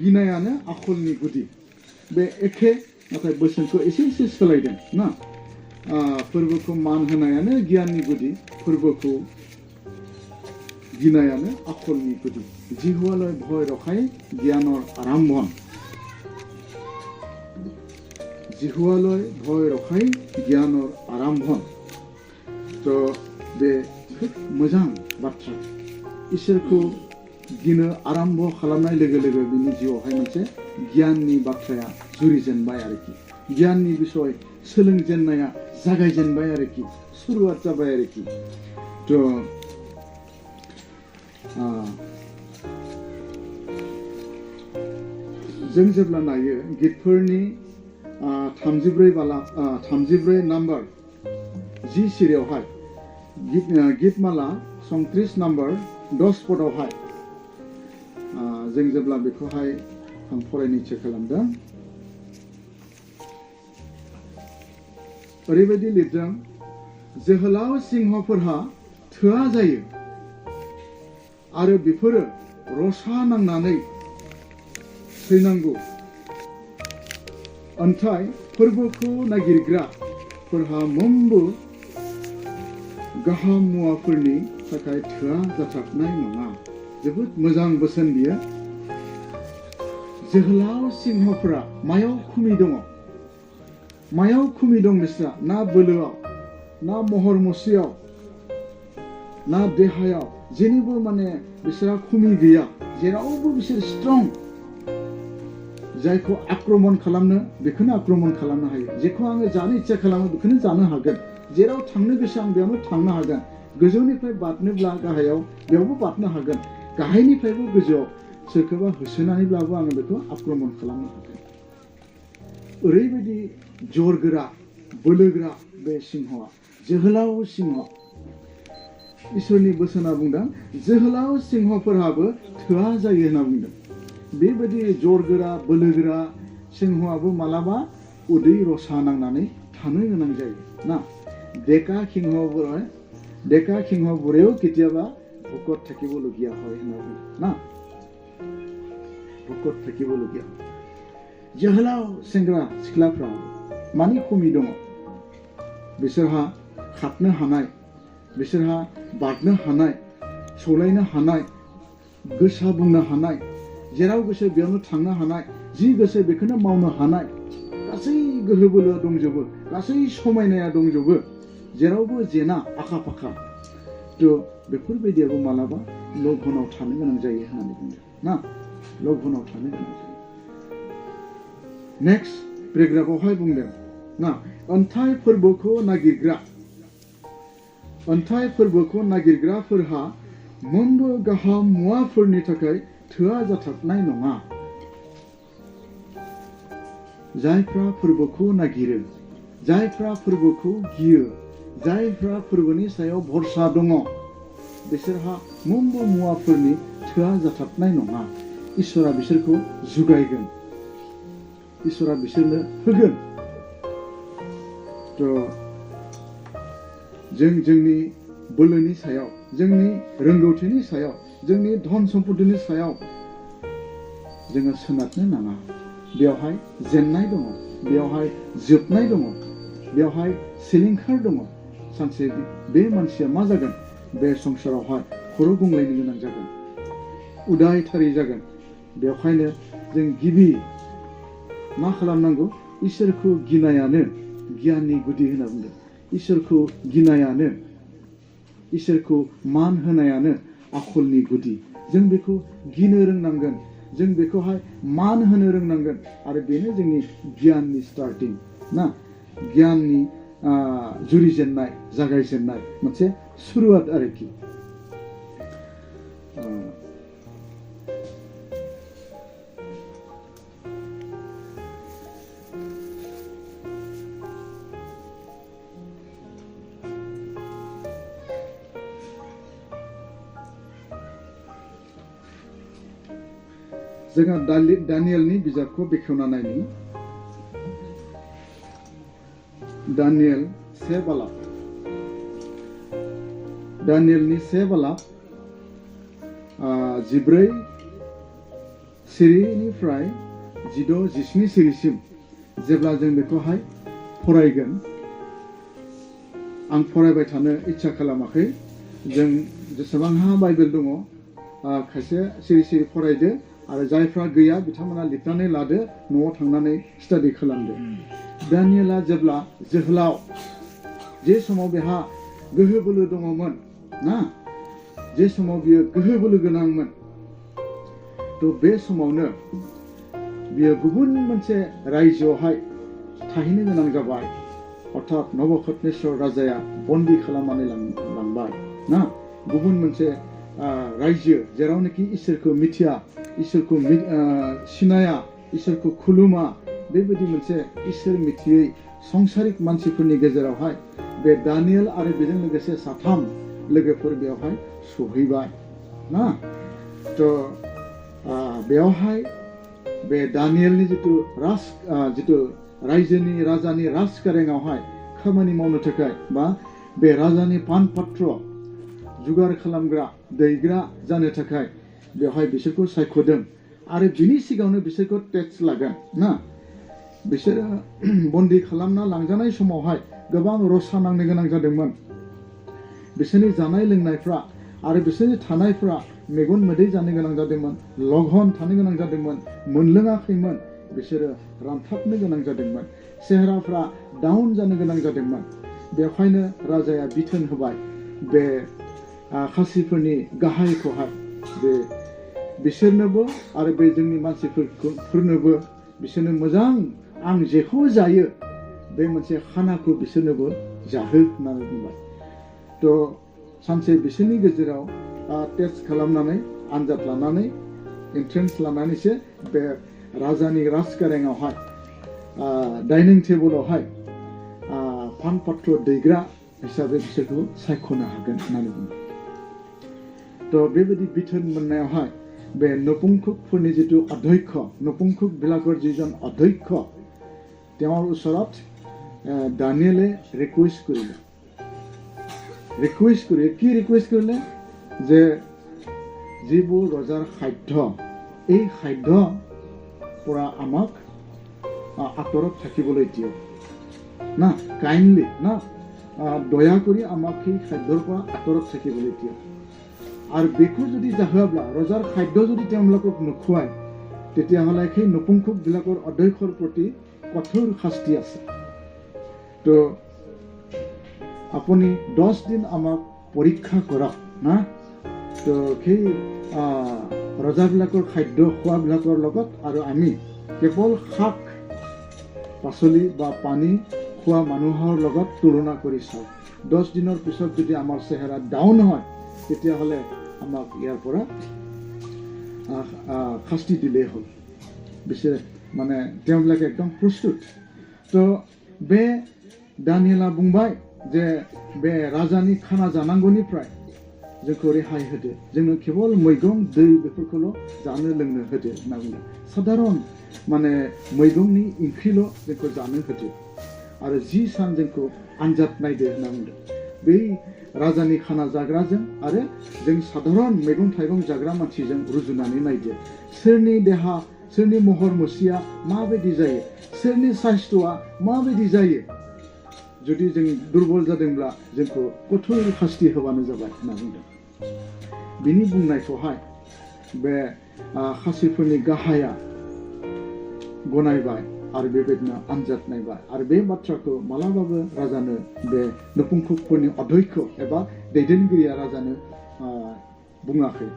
गिनायानो आखलनि गुदि बे एखे नाथाय बोसोनखौ एसे सोलायदों ना फोरबोखौ मान होनायानो गियाननि गुदि फोरबोखौ गिनायानो आखलनि गुदि जिहुवालय भय रखाय गियानर आरम्भन जिहुवालय भय रखाय गियानर आरम्भन थ' बे खोब मोजां बाथ्रा इसोरखौ गिनो आरम्भ खालामनाय लोगो लोगो बिनि जिउआवहाय मोनसे गियाननि बाथ्राया जुरिजेनबाय आरोखि गियाननि बिसय सोलोंजेननाया जागायजेनबाय आरोखि सुरुवात जाबाय आरोखि थ' जों जेब्ला नायो गितफोरनि 34 नाम्बार जि सिरियावहाय गितमाला 34 नाम्बार 10 पदआवहाय जों जेब्ला बेखौहाय आं फरायनो इच्ছা खालामदों ओरैबायदि लिरदों जोहोलाव सिंहफोरहा थोआ जायो आरो बेफोरो रसा नांनानै थैनांगौ अन्थाय फोरबोखौ नागिरग्राफोरहा मोनबो गाहाम मुवाफोरनि थाखाय थोआ जाथारनाय नङा जोबोद मोजां बोसोन बियो जोहोलाव सिंहफोरा मायाव खुमि दङ मायाव खुमि दं बिस्रा ना बोलोआव ना महर मुस्रियाव ना देहायाव जेनिबो माने बिसोरा खुमि गैया जेरावबो बिसोर स्ट्रं जायखौ आक्रमण खालामनो बेखौनो आक्रमण खालामनो हायो जेखौ आङो जानो इच्ছা खालामो बेखौनो जानो हागोन जेराव थांनो गोसो आं बेयावनो थांनो हागोन गोजौनिफ्राय बारनोब्ला गाहायाव बेयावबो बारनो हागोन गाहायनिफ्रायबो गोजौआव सोरखौबा होसोनानैब्लाबो आङो बेखौ आक्रमण खालामनो हागोन ओरैबायदि जरगोरा बोलोगोरा बे सिंहआ जोहोलाव सिंह इसोरनि बोसोना बुंदों जोहोलाव सिंहफोरहाबो थोआ जायो होनना बुंदों बेबायदि जरगोरा बोलोगोरा सिंहआबो मालाबा उदै रसा नांनानै थानो गोनां जायो ना डेका सिंह बुरेও কেতিয়াবা ভোকত থাকিবলগীয়া হয় होनना बुंदों ना भोकत থাকিবলগীয়া जोहोलाव सेंग्रा सिख्लाफ्रा मानि खमि दङ बिसोरहा खारनो हानाय बिसोरहा बारनो हानाय सौलायनो हानाय गोसा बुंनो हानाय जेराव गोसो बेयावनो थांनो हानाय जि गोसो बेखौनो मावनो हानाय गासै गोहो बोलो दंजोबो गासै समायनाया दंजोबो जेरावबो जेना आखा फाखा थ' बेफोरबायदियाबो मालाबा लघनाव थानो गोनां जायो होननानै बुंदों ना लघनाव थानो गोनां जायो नेक्स्ट पेराग्राफावहाय बुंदों ना अन्थाइ फोरबोखौ नागिरग्राफोरहा मोनबो गाहाम मुवाफोरनि थाखाय थोआ जाथारनाय नङा जायफ्रा फोरबोखौ नागिरो जायफ्रा फोरबोखौ गियो जायफ्रा फोरबोनि सायाव भरसा दङ बिसोरहा मोनबो मुवाफोरनि थोआ जाथारनाय नङा इसोरा बिसोरखौ जुगायगोन इसोरा बिसोरनो होगोन थ' जोंनि बोलोनि सायाव जोंनि रोंगौथिनि सायाव जोंनि धन सम्पतिनि सायाव जोङो सोनारनो नाङा बेवहाय जेननाय दङ बेवहाय जोबनाय दङ बेवहाय सिलिंखार दङ सानसे बे मानसिया मा जागोन बे संसारावहाय खर' गंलायनो गोनां जागोन उदायथारि जागोन बेवहायनो जों गिबि मा खालामनांगौ इसोरखौ गिनायानो गियाननि गुदि होनना बुंदों इसोरखौ गिनायानो इसोरखौ मान होनायानो आखलनि गुदि जों बेखौ गिनो रोंनांगोन जों बेखौहाय मान होनो रोंनांगोन आरो बेनो जोंनि गियाननि स्टार्टिं ना गियाननि जुरिजेननाय जागायजेननाय मोनसे सुरुवात आरोखि जोंहा दानियेलनि बिजाबखौ बेखेवना नायनि दानियेल 1 बालाब दानियेलनि 1 बालाब 14 सिरिनिफ्राय 16-17 सिरिसिम जेब्ला जों बेखौहाय फरायगोन आं फरायबाय थानो इच्ছা खालामाखै जों जेसेबांहा बाइबेल दङ खायसे सिरि सिरि फरायदो आरो जायफ्रा गैया बिथांमोना लिरनानै लादो न'आव थांनानै स्टाडि खालामदो दानियेला जेब्ला जोहोलाव जे समाव बेहा गोहो बोलो दङमोन ना जे समाव बियो गोहो बोलो गोनांमोन थ' बे समावनो बियो गुबुन मोनसे रायजोआवहाय थाहैनो गोनां जाबाय अर्थात नबुकदनेस्वर राजाया बन्दी खालामनानै लांबाय ना गुबुन मोनसे रायजो जेरावनोखि इसोरखौ मिथिया इसोरखौ सिनाया इसोरखौ खुलुमा बेबायदि मोनसे इसोर मिथियै संसारिक मानसिफोरनि गेजेरावहाय बे दानियेल आरो बेजों लोगोसे साथाम लोगोफोर बेवहाय सहैबाय ना थ' बेवहाय बे दानियेलनि जिथु रायजोनि राजानि राजकारेङावहाय खामानि मावनो थाखाय बा बे राजानि पान पात्र जुगार खालामग्रा दैग्रा जानो थाखाय बेवहाय बिसोरखौ सायख'दों आरो बिनि सिगाङावनो बिसोरखौ टेक्स लागोन ना बिसोरो बन्दी खालामना लांजानाय समावहाय गोबां रसा नांनो गोनां जादोंमोन बिसोरनि जानाय लोंनायफ्रा आरो बिसोरनि थानायफ्रा मेगन मोदै जानो गोनां जादोंमोन लघन थानो गोनां जादोंमोन मोनलोङाखैमोन बिसोरो रानथाबनो गोनां जादोंमोन सेहेराफ्रा डाउन जानो गोनां जादोंमोन बेवहायनो राजाया बिथोन होबाय बे खासिफोरनि गाहायखौहाय बे बिसोरनोबो आरो बे जोंनि मानसिफोरनोबो बिसोरनो मोजां आं जेखौ जायो बे मोनसे खानाखौ बिसोरनोबो जाहो होननानै बुंबाय थ' सानसे बिसोरनि गेजेराव टेस्ट खालामनानै आनजाद लानानै एन्ट्रेन्स लानानैसो बे राजानि राजकारेङावहाय डाइनिं टेबोलावहाय पान पात्र दैग्रा हिसाबै बिसोरखौ सायख'नो हागोन होननानै बुंबाय थ' बेबायदि बिथोन मोननायावहाय बे नपुंसकफोरनि जिथु अध्यक्ष नपुंसक বিলাকৰ যিজন অধ্যক্ষ তেওঁৰ ওচৰত দানিয়েলে ৰিকুৱেষ্ট কৰিলে কি ৰিকুৱেষ্ট কৰিলে যে যিবোৰ ৰজাৰ খাদ্য এই খাদ্য পৰা আমাক আঁতৰত থাকিবলৈ দিয়ক না কাইণ্ডলি না দয়া কৰি আমাক সেই খাদ্যৰ পৰা আঁতৰত থাকিবলৈ দিয়ক আৰু বেকো যদি জাহোৱাবলা ৰজাৰ খাদ্য যদি তেওঁলোকক নোখোৱায় তেতিয়াহ'লে সেই নপুংসকবিলাকৰ অধ্যক্ষৰ প্ৰতি কঠোৰ শাস্তি আছে তো আপুনি 10 দিন আমাক পৰীক্ষা কৰক না তো সেই ৰজাবিলাকৰ খাদ্য খোৱাবিলাকৰ লগত আৰু আমি কেৱল শাক পাচলি বা পানী খোৱা মানুহৰ লগত তুলনা কৰি চাওঁ 10 দিনৰ পিছত যদি আমাৰ চেহেৰা ডাউন হয় তেতিয়াহ'লে আমাক ইয়াৰ পৰা শাস্তি দিলেই হ'ল বিশেষ মানে তেওঁলোকে একদম প্ৰস্তুত তো बे दानियेला बुंबाय जे बे राजानि खाना जानांगौनिफ्राय जोंखौ रेहाय होदो जोंनो केवल मैगं दै बेफोरखौल' जानो लोंनो होदो होनना बुंदों साधारन माने मैगंनि ओंख्रिल' जोंखौ जानो होदो आरो 10 सान जोंखौ आनजाद नायदो होनना बुंदों बै राजानि खाना जाग्राजों आरो जों साधारन मैगं थाइगं जाग्रा मानसिजों रुजुनानै नायदो सोरनि देहा सोरनि महर मुस्रिया माबायदि जायो सोरनि साइस्थ'आ माबायदि जायो जुदि जों दुर्बल जादोंब्ला जोंखौ कठोर शास्ति होबानो जाबाय होनना बुंदों बिनि बुंनायखौहाय बे खासिफोरनि गाहाया गनायबाय आरो बेबायदिनो आनजाद नायबाय आरो बे बाथ्राखौ मालाबाबो राजानो बे नपुंसकफोरनि अध्यक्ष एबा दैदेनगिरिया राजानो बुङाखै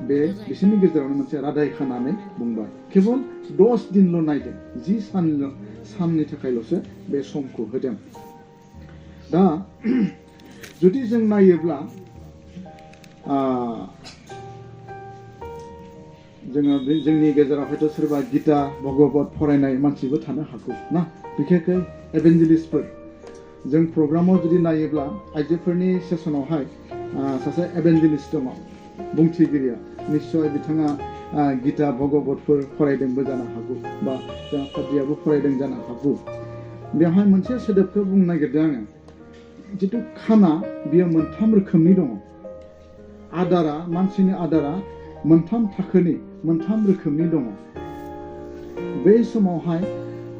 बे बिसोरनि गेजेरावनो मोनसे रादाय खानानै बुंबाय केवल 10 दिनल' नायदों 10 साननि थाखायल'सो बे समखौ होदों दा जुदि जों नायोब्ला जोङो जोंनि गेजेराव हयथ' सोरबा गीता भगवत फरायनाय मानसिबो थानो हागौ ना बिखेखै एभेन्जेलिस्टफोर जों प्रग्रामाव जुदि नायोब्ला आइजोफोरनि सेसनावहाय सासे एभेन्जेलिस्ट दङ बुंथिगिरिया निश्चय बिथाङा गीता भगवतफोर फरायदोंबो जानो हागौ बा जोंहा फादियाबो फरायदों जानो हागौ बेवहाय मोनसे सोदोबखौ बुंनो नागिरदों आङो जिथु खाना बियो मोनथाम रोखोमनि दङ आदारा मानसिनि आदारा मोनथाम थाखोनि मोनथाम रोखोमनि दङ बे समावहाय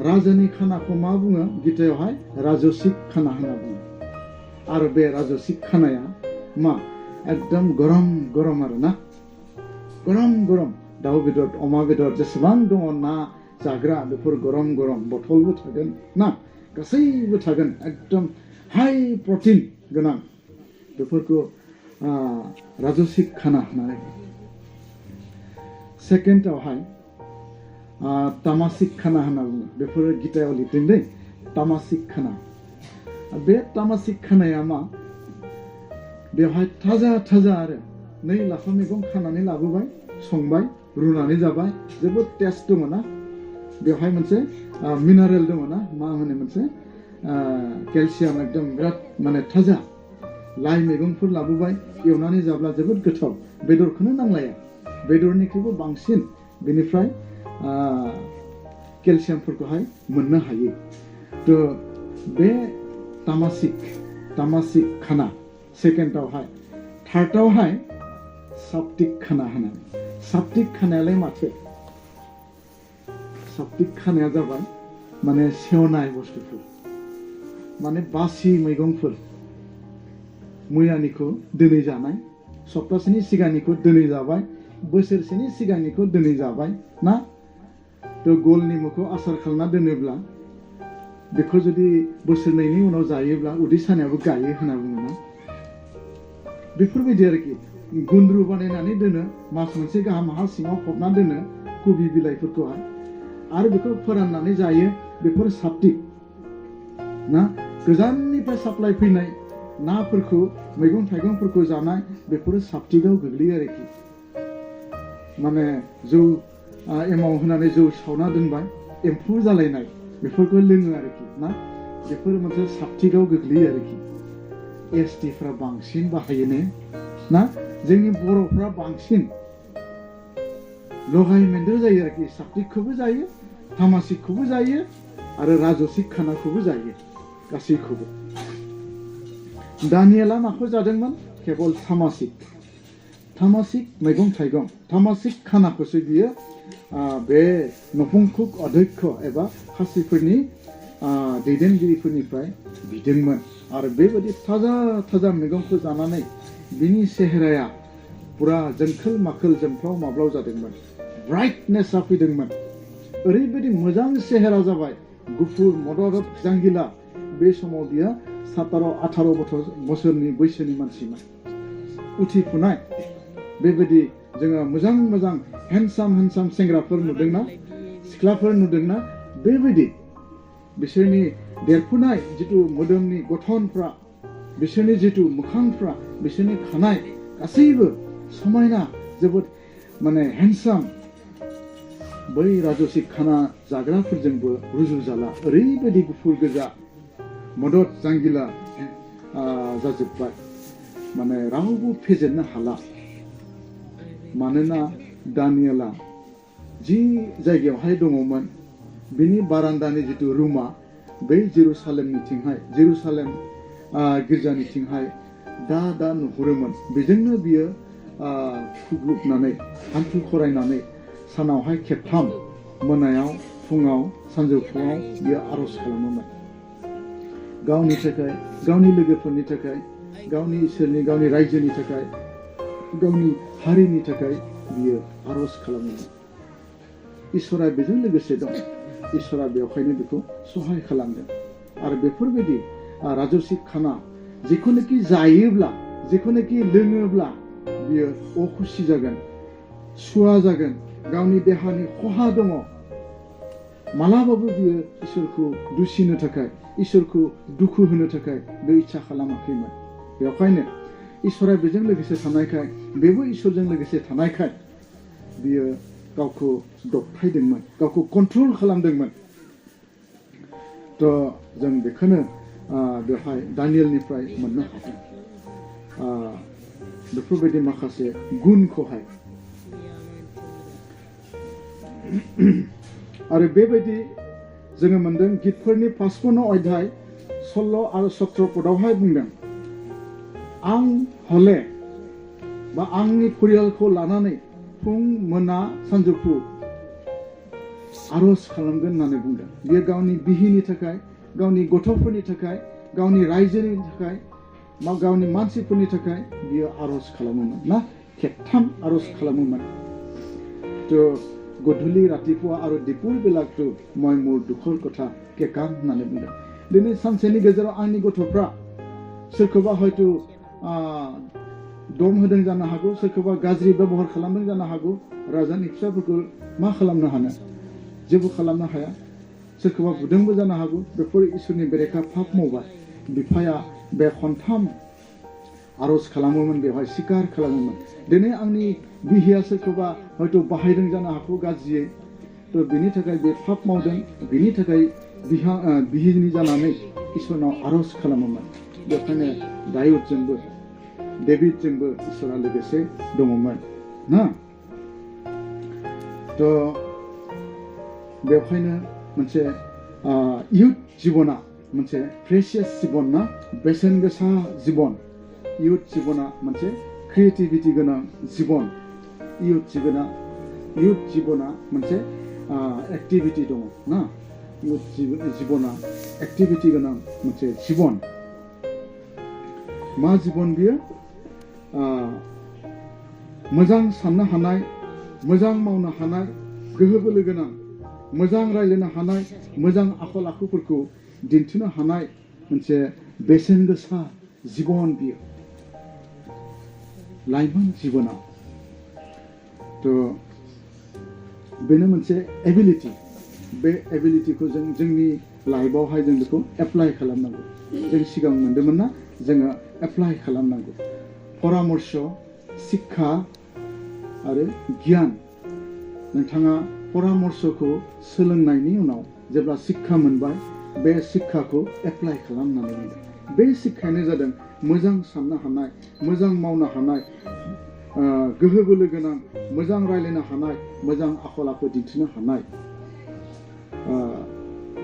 राजानि खानाखौ मा बुङो गीतायावहाय राजसिक खाना होनना बुङो आरो बे राजसिक खानाया मा एकदम गरम गरम आरो ना गरम गरम दाउ बेदर अमा बेदर जेसेबां दङ ना जाग्रा बेफोर गरम गरम बथलबो थागोन ना गासैबो थागोन एकदम हाई प्रटिन गोनां बेफोरखौ राजसिक खाना होननानै सेकेन्डआवहाय तामासिक खाना होनना बुङो बेफोरो गितायाव लिरदों दै तामासिक खाना बे तामासिक खानाया मा बेवहाय थाजा थाजा आरो नै लाफा मैगं खानानै लाबोबाय संबाय रुनानै जाबाय जोबोद टेस्ट दङ ना बेवहाय मोनसे मिनारेल दङ ना मा होनो मोनसे केलसियाम एकदम बिराद माने थाजा लाइ मैगंफोर लाबोबाय एवनानै जाब्ला जोबोद गोथाव बेदरखौनो नांलाया बेदरनिख्रुइबो बांसिन बेनिफ्राय केलसियामफोरखौहाय मोननो हायो थ' बे तामासिक खाना सेकेन्डआवहाय थार्डआवहाय साप्तिक खाना होनानै साप्तिक खानायालाय माथो साप्तिक खानाया जाबाय माने सेवनाय बुस्थुफोर माने बासि मैगंफोर मैयानिखौ दिनै जानाय सप्तासेनि सिगांनिखौ दिनै जाबाय बोसोरसेनि सिगांनिखौ दिनै जाबाय ना थ' गल निमुखौ आसार खालामना दोनोब्ला बेखौ जुदि बोसोरनैनि उनाव जायोब्ला उदै सानायाबो गायो होनना बुङोना बेफोरबायदि आरोखि गुन्द्रु बानायनानै दोनो मास मोनसे गाहाम हा सिङाव फबना दोनो कबि बिलाइफोरखौहाय आरो बेखौ फोराननानै जायो बेफोर साप्तिक ना गोजाननिफ्राय साप्लाइ फैनाय नाफोरखौ मैगं थाइगंफोरखौ जानाय बेफोरो साप्तिकआव गोग्लैयो आरोखि माने जौ एमाव होनानै जौ सावना दोनबाय एम्फौ जालायनाय बेफोरखौ लोङो आरोखि ना बेफोर मोनसे साप्तिकआव गोग्लैयो आरोखि एसटिफ्रा बांसिन बाहायो ना जोंनि बर'फ्रा बांसिन लगाय मोनदेर जायो आरोखि साप्तिकखौबो जायो तामासिकखौबो जायो आरो राजसिक खानाखौबो जायो गासैखौबो दानियेला माखौ जादोंमोन केबल तामासिक मैगं थाइगं तामासिक खानाखौसो बियो बे नपुंसक अध्यक्ष एबा खासिफोरनि दैदेनगिरिफोरनिफ्राय बिदोंमोन आरो बेबायदि थाजा थाजा मैगंखौ जानानै बिनि सेहेराया पुरा जोंखोल माखोल जोंफ्लाव माब्लाव जादोंमोन ब्राइटनेसा फैदोंमोन ओरैबायदि मोजां सेहेरा जाबाय गुफुर मदरद जांगिला बे समाव बियो 17-18 बोसोरनि बैसोनि मानसिमोन उथिफुनाय बेबायदि जोङो मोजां हेन्डसाम सेंग्राफोर नुदोंना सिख्लाफोर नुदोंना बेबायदि बिसोरनि देरफुनाय जिथु मोदोमनि गठनफ्रा बिसोरनि जिथु मोखांफ्रा बिसोरनि खानाय गासैबो समायना जोबोद माने हेन्डसाम बै राजसिक खाना जाग्राफोरजोंबो रुजुजाला ओरैबायदि गुफुर गोजा मदद जांगिला जाजोब्बाय माने रावबो फेजेननो हाला मानोना दानियेला जि जायगायावहाय दङमोन बिनि बारान्दानि जिथु रुमा बै जेरुसालेमनिथिंहाय जेरुसालेम गिर्जानिथिंहाय दा नुहुरोमोन बेजोंनो बियो खुग्लुबनानै हान्थु खरायनानै सानावहाय खेबथाम मोनायाव फुङाव सानजौफुआव बियो आर'ज खालामोमोन गावनि थाखाय गावनि लोगोफोरनि थाखाय गावनि इसोरनि गावनि रायजोनि थाखाय गावनि हारिनि थाखाय बियो आर'ज खालामोमोन इसोरा बेजों लोगोसे दं इसोरा बेवहायनो बेखौ सहाय खालामदों आरो बेफोरबायदि राजसिक खाना जेखौनोखि जायोब्ला जेखौनोखि लोङोब्ला बियो अखुसि जागोन सुवा जागोन गावनि देहानि खहा दङ मालाबाबो बियो इसोरखौ दुसिनो थाखाय इसोरखौ दुखु होनो थाखाय बे इच्छा खालामाखैमोन बेवहायनो इसोरा बेजों लोगोसे थानायखाय बेबो इसोरजों लोगोसे थानायखाय बियो गावखौ दबथायदोंमोन गावखौ कन्ट्रल खालामदोंमोन थ' जों बेखौनो बेवहाय दानियेलनिफ्राय मोननो हादों बेफोरबायदि माखासे गुनखौहाय आरो बेबायदि जोङो मोनदों गितफोरनि 55 अध्याय 16 आरो 17 पदआवहाय बुंदों आं हले बा आंनि परियालखौ लानानै फुं मोना सानजौफु आर'ज खालामगोन होननानै बुंदों बियो गावनि बिहिनि थाखाय गावनि गथ'फोरनि थाखाय गावनि रायजोनि थाखाय गावनि मानसिफोरनि थाखाय बियो आर'ज खालामोमोन ना खेबथाम आर'ज खालामोमोन थ' गधुलि रातिपुवा आरो दिपुर बेलाकु मय मुर दुखुर कथा केकाम होननानै बुंदों दिनै सानसेनि गेजेराव आंनि गथ'फ्रा सोरखौबा हयতো दम होदों जानो हागौ सोरखौबा गाज्रि बेबहार खालामदों जानो हागौ राजानि फिसाफोरखौ मा खालामनो हानो जेबो खालामनो हाया सोरखौबा बुदोंबो जानो हागौ बेफोर इसोरनि बेरेखा पाप मावबाय बिफाया बे खनथाम आर'ज खालामोमोन बेवहाय सिकार खालामोमोन दिनै आंनि बिहिया सोरखौबा हयতো बाहायदों जानो हागौ गाज्रियै थ' बिनि थाखाय बे पाप मावदों बिनि थाखाय बिहिनि जानानै इसोरनाव आर'ज खालामोमोन बेखायनो दायुदजोंबो डेभिडजोंबो इसोरा लोगोसे दङमोन ना थ' बेवहायनो मोनसे इयुथ जिबना मोनसे प्रेसियास जिबन ना बेसेन गोसा जिबन इयुथ जिबना मोनसे क्रिएटिभिटि गोनां जिबन इयुथ जिबना मोनसे एक्टिभिटि दङ ना इयुथ जिबना एक्टिभिटि गोनां मोनसे जिबन मा जिबन बियो मोजां साननो हानाय मोजां मावनो हानाय गोहो बोलो गोनां मोजां रायज्लायनो हानाय मोजां आखल आखुफोरखौ दिन्थिनो हानाय मोनसे बेसेन गोसा जिबन बियो लाइमोन जिबनाव थ' बेनो मोनसे एबिलिटि बे एबिलिटिखौ जोंनि लाइफआवहाय जों बेखौ एप्लाइ खालामनांगौ जों सिगां मोनदोंमोन ना जोङो एप्लाइ खालामनांगौ परामर्श शिक्षा आरो गियान नोंथाङा परामर्शखौ सोलोंनायनि उनाव जेब्ला शिक्षा मोनबाय बे शिक्षाखौ एप्लाइ खालामनानै मोनदों बे शिक्षायानो जादों मोजां साननो हानाय मोजां मावनो हानाय गोहो बोलो गोनां मोजां रायज्लायनो हानाय मोजां आखल आखु दिन्थिनो हानाय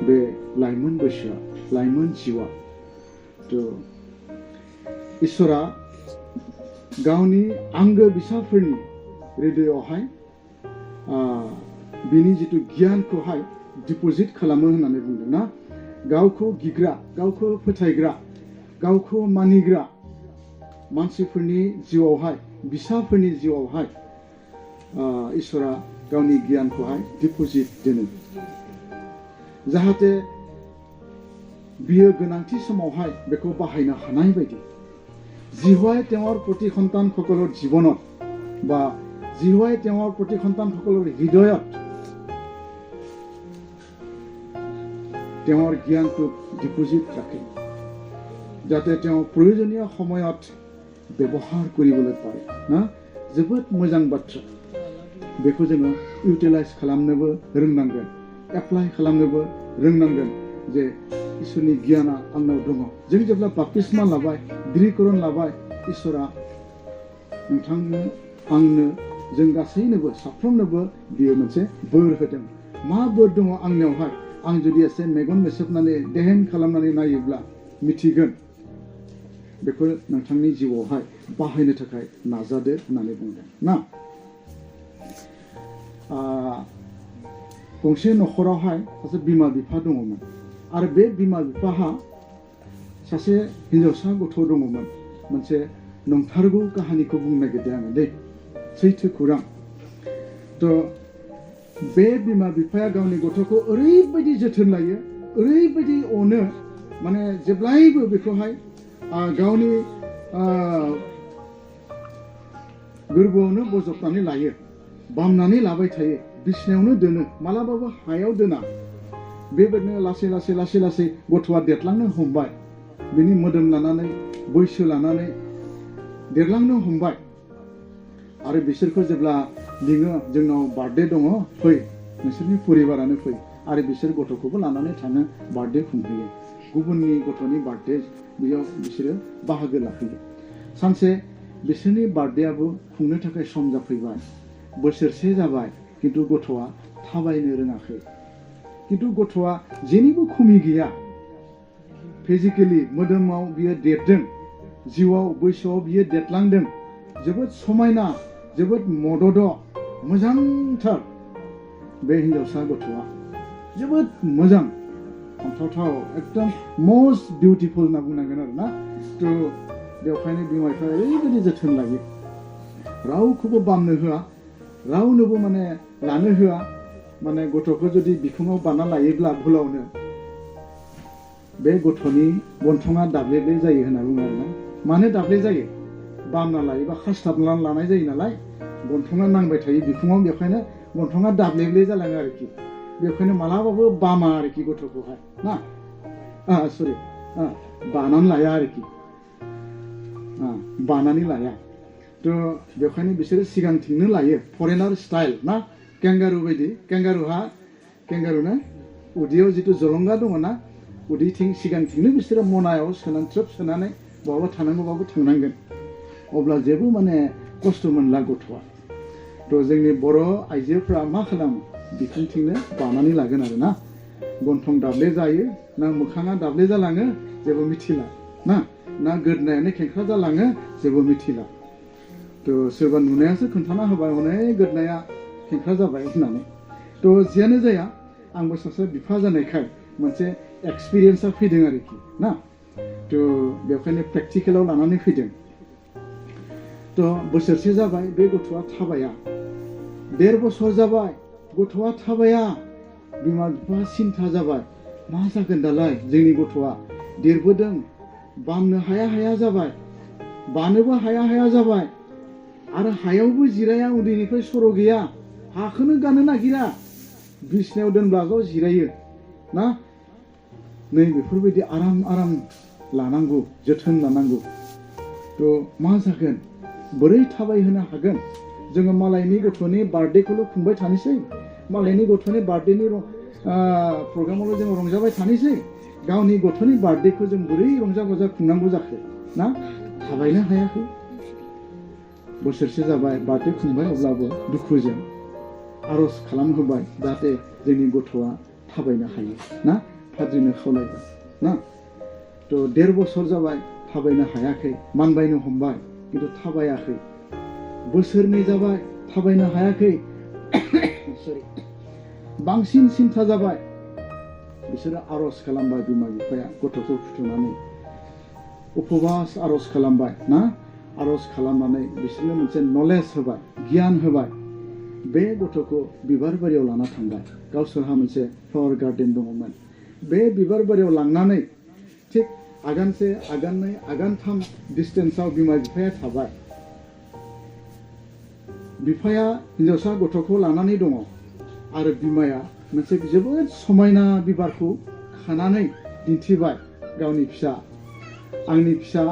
बे लाइमोन बैसोआ लाइमोन जिउआ थ' इसोरा गावनि आंगो बिसाफोरनि हृदयावहाय बिनि जिथु गियानखौहाय डिपजिट खालामो होननानै बुंदों ना गावखौ गिग्रा गावखौ फोथायग्रा गावखौ मानिग्रा मानसिफोरनि जिउआवहाय बिसाफोरनि जिउआवहाय इसोरा गावनि गियानखौहाय डिपजिट दोनो जाहाथे बियो गोनांथि समावहाय बेखौ बाहायनो हानाय बायदि जिहुৱাই তেওঁৰ প্ৰতি সন্তানসকলৰ জীৱনত বা জিহুৱাই তেওঁৰ প্ৰতি সন্তানসকলৰ হৃদয়ত তেওঁৰ জ্ঞানটোক ডিপজিট ৰাখে যাতে তেওঁ প্ৰয়োজনীয় সময়ত ব্যৱহাৰ কৰিবলৈ পাৰে না जोबोद मोजां बाथ्रा बेखौ जोङो इउटिलाइज खालामनोबो रोंनांगोन एप्लाइ खालामनोबो रोंनांगोन जे इसोरनि गियाना आंनाव दङ जों जेब्ला बाप्तिस्मा लाबाय गिरिकरन लाबाय इसोरा नोंथांनो आंनो जों गासैनोबो साफ्रोमनोबो बियो मोनसे बोर होदों मा बोर दङ आंनियावहाय आं जुदि एसे मेगन मेसेबनानै देहेन खालामनानै नायोब्ला मिथिगोन बेखौ नोंथांनि जिउआवहाय बाहायनो थाखाय नाजादो होननानै बुंदों ना गंसे न'खरावहाय सासे बिमा बिफा दङमोन आरो बे बिमा बिफाहा सासे हिन्जावसा गथ' दङमोन मोनसे नंथारगौ काहानिखौ बुंनो नागिरदों आङो दे सैथो खौरां थ' बे बिमा बिफाया गावनि गथ'खौ ओरैबायदि जोथोन लायो ओरैबायदि अनो माने जेब्लायबो बेखौहाय गावनि गोरबोआवनो बजबनानै लायो बामनानै लाबाय थायो बिसिनायावनो दोनो मालाबाबो हायाव दोना बेबायदिनो लासै लासै गथ'आ देरलांनो हमबाय बिनि मोदोम लानानै बैसो लानानै देरलांनो हमबाय आरो बिसोरखौ जेब्ला लिङो जोंनाव बार्थडे दङ फै नोंसोरनि परिबारानो फै आरो बिसोर गथ'खौबो लानानै थाङो बार्थडे खुंहैयो गुबुननि गथ'नि बार्थडे बेयाव बिसोरो बाहागो लाफैयो सानसे बिसोरनि बार्थडेआबो खुंनो थाखाय सम जाफैबाय बोसोरसे जाबाय खिन्थु गथ'आ थाबायनो रोङाखै खिन्थु गथ'आ जेनिबो खमि गैया फिजिकेलि मोदोमाव बियो देरदों जिउआव बैसोआव बियो देरलांदों जोबोद समायना जोबोद मदद मोजांथार बे हिन्जावसा गथ'आ जोबोद मोजां अनथावथाव एकदम मस्ट बिउटिफुल होनना बुंनांगोन आरो ना थ' बेवहायनो बिमा बिफाया ओरैबायदि जोथोन लायो रावखौबो बामनो होआ रावनोबो माने लानो होआ माने गथ'खौ जुदि बिखुङाव बाना लायोब्ला भुलावनो बे गथ'नि गन्थङा दाब्ले जायो होनना बुङो आरोना मानो दाब्ले जायो बामना लायोबा खासथाबनानै लानाय जायो नालाय गन्थङा नांबाय थायो बिखुङाव बेखायनो गन्थङा दाब्ले जालाङो आरोखि बेखायनो मालाबाबो बामा आरोखि गथ'खौहाय ना सरि बानानै लाया आरोखि बानानै लाया थ' बेखायनो बिसोरो सिगांथिंनो लायो फरेनार स्टाइल ना केंगारु बायदि केंगारुना उदैयाव जिथु जलंगा दङ ना उदैथिं सिगांथिंनो बिसोरो मनायाव सोनानै थ्रोब सोनानै बहाबा थानांगौबाबो थांनांगोन अब्ला जेबो माने खस्थ' मोनला गथ'आ थ' जोंनि बर' आइजोफ्रा मा खालामो बिखुंथिंनो बानानै लागोन आरो ना गन्थं दाब्ले जायो ना मोखाङा दाब्ले जालाङो जेबो मिथिला ना गोदनायानो खेंख्रा जालाङो जेबो मिथिला थ' सोरबा नुनायासो खोन्थाना होबाय हनै गोदनाया खेंख्रा जाबाय होननानै थ' जियानो जाया आंबो सासे बिफा जानायखाय मोनसे एक्सपिरियेन्सआ फैदों आरोखि ना थ' बेखायनो प्रेक्टिकेलाव लानानै फैदों थ' बोसोरसे जाबाय बे गथ'आ थाबाया 1.5 बोसोर जाबाय गथ'आ थाबाया बिमा बिफाया सिन्था जाबाय मा जागोन दालाय जोंनि गथ'आ देरबोदों बामनो हाया जाबाय बानोबो हाया जाबाय आरो हायावबो जिराया उन्दैनिफ्राय सर' गैया हाखौनो गानो नागिरा बिसिनायाव दोनब्लाल' जिरायो ना नै बेफोरबायदि आराम लानांगौ जोथोन लानांगौ थ' मा जागोन बोरै थाबायहोनो हागोन जोङो मालायनि गथ'नि बार्थडेखौल' खुंबाय थानोसै मालायनि गथ'नि बार्थडेनि प्रग्रामावल' जों रंजाबाय थानोसै गावनि गथ'नि बार्थडेखौ जों बोरै रंजा बाजा खुंनांगौ जाखो ना थाबायनो हायाखै बोसोरसे जाबाय बार्थडे खुंबाय अब्लाबो दुखुजों आर'ज खालामहोबाय जाहाथे जोंनि गथ'आ थाबायनो हायो ना फाद्रिनो खावलायबाय ना थ' 1.5 बोसोर जाबाय थाबायनो हायाखै मानबायनो हमबाय खिन्थु थाबायाखै बोसोरनै जाबाय थाबायनो हायाखै बांसिन सिन्था जाबाय बिसोरो आर'ज खालामबाय बिमा बिफाया गथ'खौ फुथुनानै उपबास आर'ज खालामबाय ना आर'ज खालामनानै बिसोरनो मोनसे नलेज होबाय गियान होबाय बे गथ'खौ बिबार बारियाव लाना थांबाय गावसोरहा मोनसे फ्लावार गार्डेन दङमोन बे बिबार बारियाव लांनानै थिग आगानसे आगाननै आगानथाम डिस्टेन्सआव बिमा बिफाया थाबाय बिफाया हिन्जावसा गथ'खौ लानानै दङ आरो बिमाया मोनसे जोबोद समायना बिबारखौ खानानै दिन्थिबाय गावनि फिसा आंनि फिसा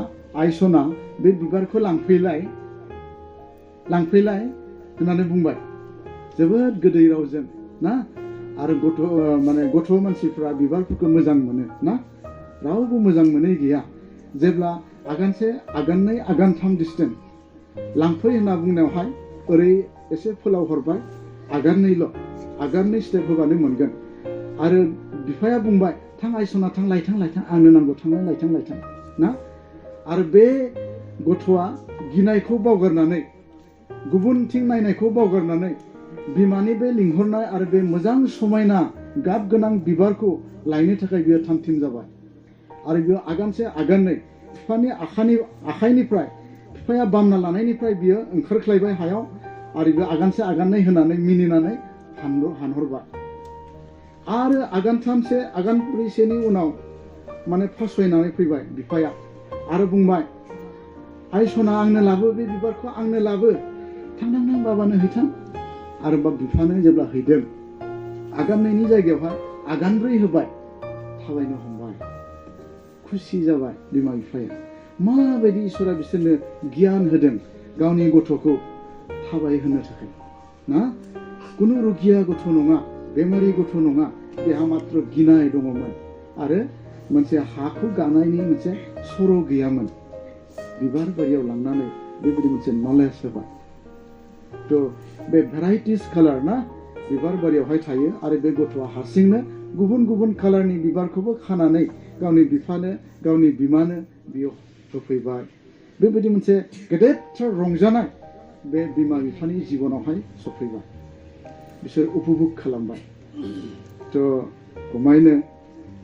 आइसना बे बिबारखौ लांफैलाय होननानै बुंबाय जोबोद गोदै रावजों ना आरो गथ' मानसिफ्रा बिबारफोरखौ मोजां मोनो ना रावबो मोजां मोनै गैया जेब्ला आगानसे आगाननै आगानथाम डिस्टेन्स लांफै होनना बुंनायावहाय ओरै एसे फोलाव हरबाय आगाननै स्टेप होबानो मोनगोन आरो बिफाया बुंबाय थां आइसना थां लायथां आंनो नांगौ थांलाय लायथां ना आरो बे गथ'आ गिनायखौ बावगारनानै गुबुनथिं नायनायखौ बावगारनानै बिमानि बे लिंहरनाय आरो बे मोजां समायना गाब गोनां बिबारखौ लायनो थाखाय बियो थाम-थिम जाबाय आरो बियो आगानसे आगाननै बिफानि आखाइनिफ्राय बिफाया बामना लानायनिफ्राय बियो ओंखारख्लायबाय हायाव आरो बियो आगानसे आगाननै होनानै मिनिनानै हानहरबाय आरो आगानथामसे आगानब्रैसेनि उनाव माने फासयनानै फैबाय बिफाया आरो बुंबाय आइसना आंनो लाबो बे बिबारखौ आंनो लाबो थां बाबानो हैथां आरो बिफानो जेब्ला हैदों आगाननैनि जायगायावहाय आगानब्रै होबाय थाबायनो हमबाय खुसि जाबाय बिमा बिफाया माबायदि इसोरा बिसोरनो गियान होदों गावनि गथ'खौ थाबायहोनो थाखाय ना कुनु रुगिया गथ' नङा बेमारि गथ' नङा बेहा मात्र गिनाय दङमोन आरो मोनसे हाखौ गानायनि मोनसे सर' गैयामोन बिबार बारियाव लांनानै बेबायदि मोनसे नलेज होबाय थ' बे भेराइटिस कालार ना बिबार बारियावहाय थायो आरो बे गथ'आ हारसिंनो गुबुन गुबुन कालारनि बिबारखौबो खानानै गावनि बिफानो गावनि बिमानो बियो होफैबाय बेबायदि मोनसे गेदेरथार रंजानाय बे बिमा बिफानि जिबनावहाय सफैबाय बिसोर उपभोग खालामबाय थ' गमायनो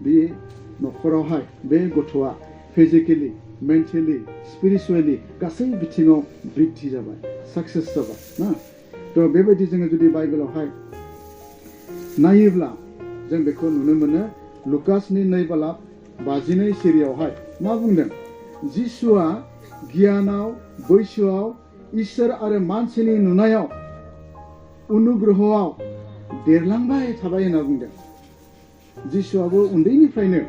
बे न'खरावहाय बे गथ'आ फिजिकेलि मेन्टेलि स्पिरिचुवेलि गासै बिथिङाव बृद्धि जाबाय साक्सेस जाबाय ना थ' बेबायदि जोङो जुदि बाइबेलावहाय नायोब्ला जों बेखौ नुनो मोनो लुकासनि 2:52 सिरियावहाय मा बुंदों जिसुआ गियानाव बैसोआव इसोर आरो मानसिनि नुनायाव अनुग्रहआव देरलांबाय थाबाय होनना बुंदों जिसुआबो उन्दैनिफ्रायनो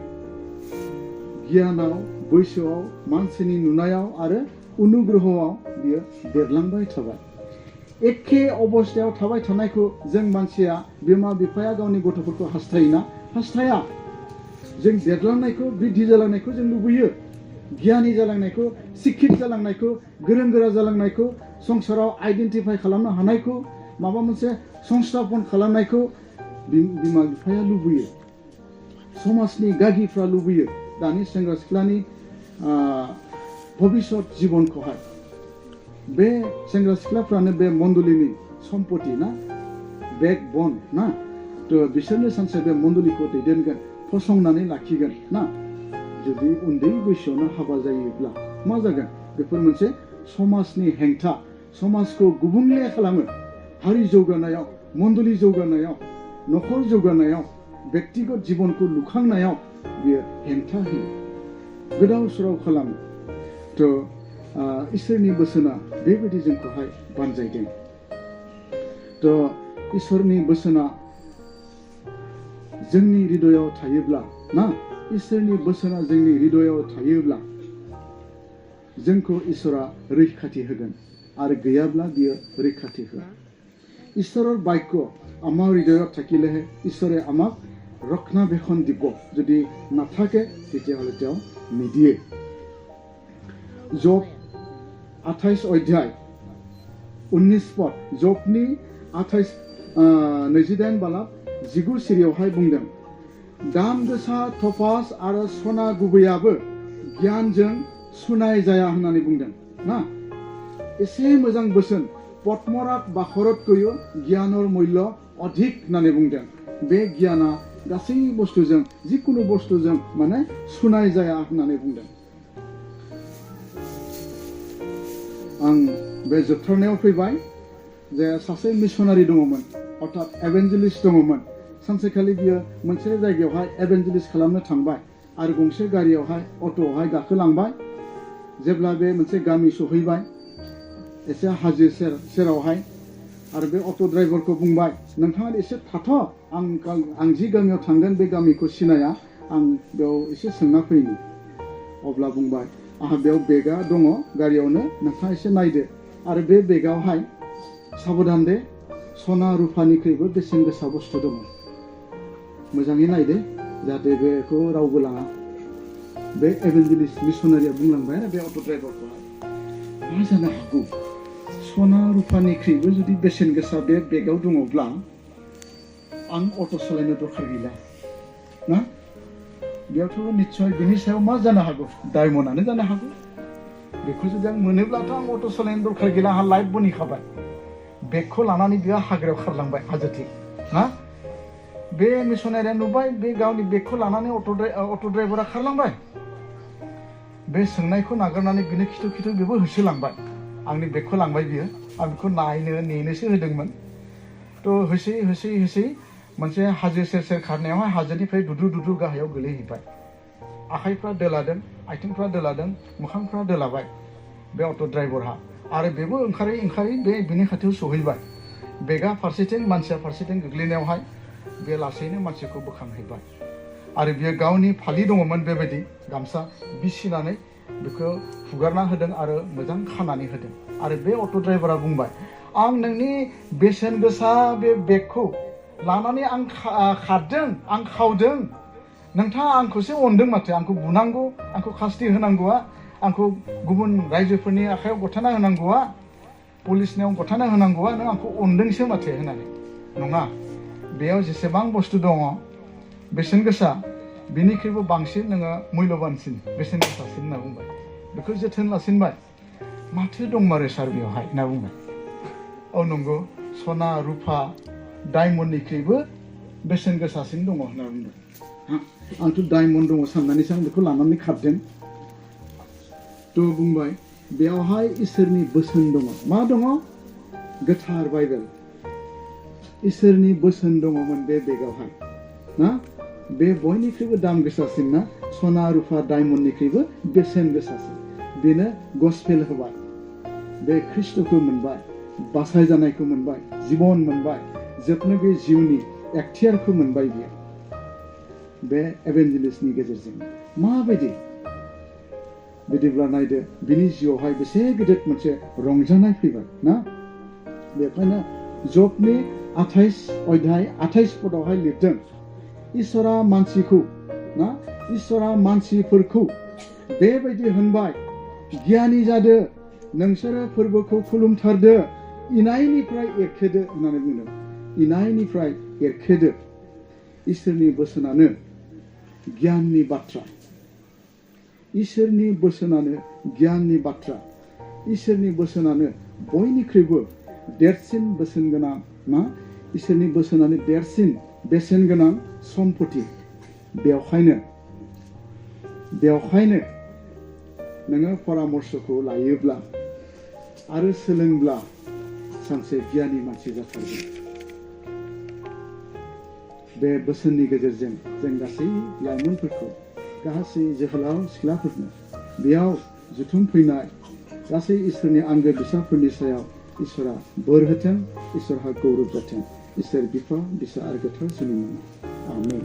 गियानाव बैसोआव मानसिनि नुनायाव आरो अनुग्रहआव बियो देरलांबाय थाबाय एखे अबस्थायाव थाबाय थानायखौ जों मानसिया बिमा बिफाया गावनि गथ'फोरखौ हास्थायोना हास्थाया जों देरलांनायखौ बृद्धि जालांनायखौ जों लुबैयो गियानि जालांनायखौ शिक्षित जालांनायखौ गोरों गोरा जालांनायखौ संसाराव आइडेन्टिफाइ खालामनो हानायखौ माबा मोनसे संस्थापन खालामनायखौ बिमा बिफाया लुबैयो समाजनि गागिफ्रा लुबैयो दानि सेंग्रा सिख्लानि भबिष्यत जिबनखौहाय बे सेंग्रा सिख्लाफ्रानो बे मण्डलिनि सम्पति ना बेकबन ना थ' बिसोरनो सानसे बे मण्डलिखौ दैदेनगोन फसंनानै लाखिगोन ना जुदि उन्दै बैसोआवनो हाबा जायोब्ला मा जागोन बेफोर मोनसे समाजनि हेंथा समाजखौ गुबुंले खालामो हारि जौगानायाव मण्डलि जौगानायाव न'खर जौगानायाव बेक्तिगत जिबनखौ लुखांनायाव बियो हेंथा होयो गोदाव सोराव खालामो थ' इसोरनि बोसोना बेबायदि जोंखौहाय बानजायदों थ' इसोरनि बोसोना जोंनि हृदयाव थायोब्ला ना इसोरनि बोसोना जोंनि हृदयाव थायोब्ला जोंखौ इसोरा रैखाथि होगोन आरो गैयाब्ला बियो रैखाथि होआ ঈশ্বৰৰ বাক্য আমাৰ হৃদয়ত থাকিলেহে ঈশ্বৰে আমাক ৰক্ষণাবেক্ষণ দিব যদি নাথাকে তেতিয়াহ'লে তেওঁ নিদিয়ে জব 28 অধ্যায় 19 পদ জবनि 28:19 सिरियावहाय बुंदों दाम गोसा थपास आरो सना गुबैयाबो गियानजों सुनाय जाया होननानै बुंदों ना एसे मोजां बोसोन पद्मराग बाखरतकैयो गियानर मूल्य अधिक होननानै बुंदों बे गियाना गासै बुस्थुजों जिकुनु बुस्थुजों माने सुनाय जाया होननानै बुंदों आं बे जोबथारनायाव फैबाय जे सासे मिशनारि दङमोन अर्थात एभेन्जेलिस्ट दङमोन सानसेखालि बियो मोनसे जायगायावहाय एभेन्जेलिस्ट खालामनो थांबाय आरो गंसे गारियावहाय अट'आवहाय गाखोलांबाय जेब्ला बे मोनसे गामि सहैबाय एसे हाजो सेरावहाय आरो बे अट' ड्राइभारखौ बुंबाय नोंथाङा एसे थाथ' आं जि गामियाव थांगोन बे गामिखौ सिनाया आं बेयाव एसे सोंना फैनि अब्ला बुंबाय आंहा बेयाव बेगा दङ गारियावनो नोंथाङा एसे नायदो आरो बे बेगावहाय साबधान दे सना रुफानिख्रुइबो बेसेन गोसा बुस्थु दङ मोजाङै नायदो जाहाथे बेखौ रावबो लाङा बे एभेन्जेलिस्ट मिशनारिया बुंलांबाय आरो बे अट' ड्राइभारखौहाय मा जानो हागौ सना रुफानिख्रुइबो जुदि बेसेन गोसा बे बेगाव दङब्ला आं अट' सालायनो दरखार गैला ना बेयावथ' निस्सय बिनि सायाव मा जानो हागौ डायमन्डआनो जानो हागौ बेखौ जुदि आं मोनोब्लाथ' आं अट' सालायनो दरखार गैला आंहा लाइफ बनिखाबाय बेगखौ लानानै बियो हाग्रायाव खारलांबाय हाजोथिं ना बे मिशनारिया नुबाय बे गावनि बेगखौ लानानै अट' ड्राइभारा खारलांबाय बे सोंनायखौ नागारनानै बिनो खिथु खिथु बेबो होसोलांबाय आंनि बेगखौ लांबाय बियो आं बेखौ नायनो नेनोसो होदोंमोन थ' होसै मोनसे हाजो सेर खारनायावहाय हाजोनिफ्राय दुद्रु गाहायाव गोलैहैबाय आखाइफ्रा दोलादों आथिंफ्रा दोलादों मोखांफ्रा दोलाबाय बे अट' ड्राइभारहा आरो बेबो ओंखारै बे बिनि खाथियाव सहैबाय बेगा फारसेथिं मानसिया फारसेथिं गोग्लैनायावहाय बे लासैनो मानसिखौ बोखांहैबाय आरो बियो गावनि फालि दङमोन बेबायदि गामसा बिसिनानै बेखौ हुगारना होदों आरो मोजां खानानै होदों आरो बे अट' ड्राइभारा बुंबाय आं नोंनि बेसेन गोसा बे बेगखौ लानानै आं खारदों आं खावदों नोंथाङा आंखौसो अनदों माथो आंखौ बुनांगौ आंखौ खास्ति होनांगौआ आंखौ गुबुन रायजोफोरनि आखायाव गथायना होनांगौआ पुलिसनियाव गथायना होनांगौआ नों आंखौ अनदोंसो माथो होननानै नङा बेयाव जेसेबां बुस्थु दङ बेसेन गोसा बिनिख्रुइबो बांसिन नोङो मुल्यबानसिन बेसेन गोसासिन होनना बुंबाय बेखौ जोथोन लासिनबाय माथो दंमारो सार बेवहाय होनना बुंबाय औ नंगौ सना रुफा डायमन्डनिख्रुइबो बेसेन गोसासिन दङ होनना बुंबाय आंथ' डायमन्ड दङ साननानैसो आं बेखौ लानानै खारदों थ' बुंबाय बेयावहाय इसोरनि बोसोन दङ मा दङ गोथार बाइबेल इसोरनि बोसोन दङमोन बे बेगावहाय ना बे बयनिख्रुइबो दाम गोसासिन ना सना रुफा डायमन्डनिख्रुइबो बेसेन गोसासिन बेनो गसपेल होबाय बे ख्रिस्ट'खौ मोनबाय बासायजानायखौ मोनबाय जिबन मोनबाय जोबनो गैयै जिउनि एक्टियारखौ मोनबाय बियो बे एभेन्जेलिस्टनि गेजेरजों माबायदि बिदिब्ला नायदो बिनि जिउआवहाय बेसे गिदिर मोनसे रंजानाय फैबाय ना बेखायनो जबनि 28 अध्याय 28 पदआवहाय लिरदों इसोरा मानसिखौ ना इसोरा मानसिफोरखौ बेबायदि होनबाय गियानि जादो नोंसोरो फोरबोखौ खुलुमथारदो इनायनिफ्राय एरखेदो होननानै बुंदों इनायनिफ्राय एरखेदो इसोरनि बोसोनानो गियाननि बाथ्रा इसोरनि बोसोनानो गियाननि बाथ्रा इसोरनि बोसोनानो बयनिख्रुइबो देरसिन बोसोन गोनां मा इसोरनि बोसोनानो देरसिन बेसेन गोनां सम्पति बेवहायनो नोङो परामर्शखौ लायोब्ला आरो सोलोंब्ला सानसे गियानि मानसि जाथारगोन बे बोसोननि गेजेरजों जों गासै लाइमोनफोरखौ गासै जोहोलाव सिख्लाफोरनो बेयाव जुथुम फैनाय गासै इसोरनि आंगो बिसाफोरनि सायाव इसोरा बोर होथों इसोरहा गौरब जाथों इसोर बिफा बिसा आरो गोथार जुलिनि आमेन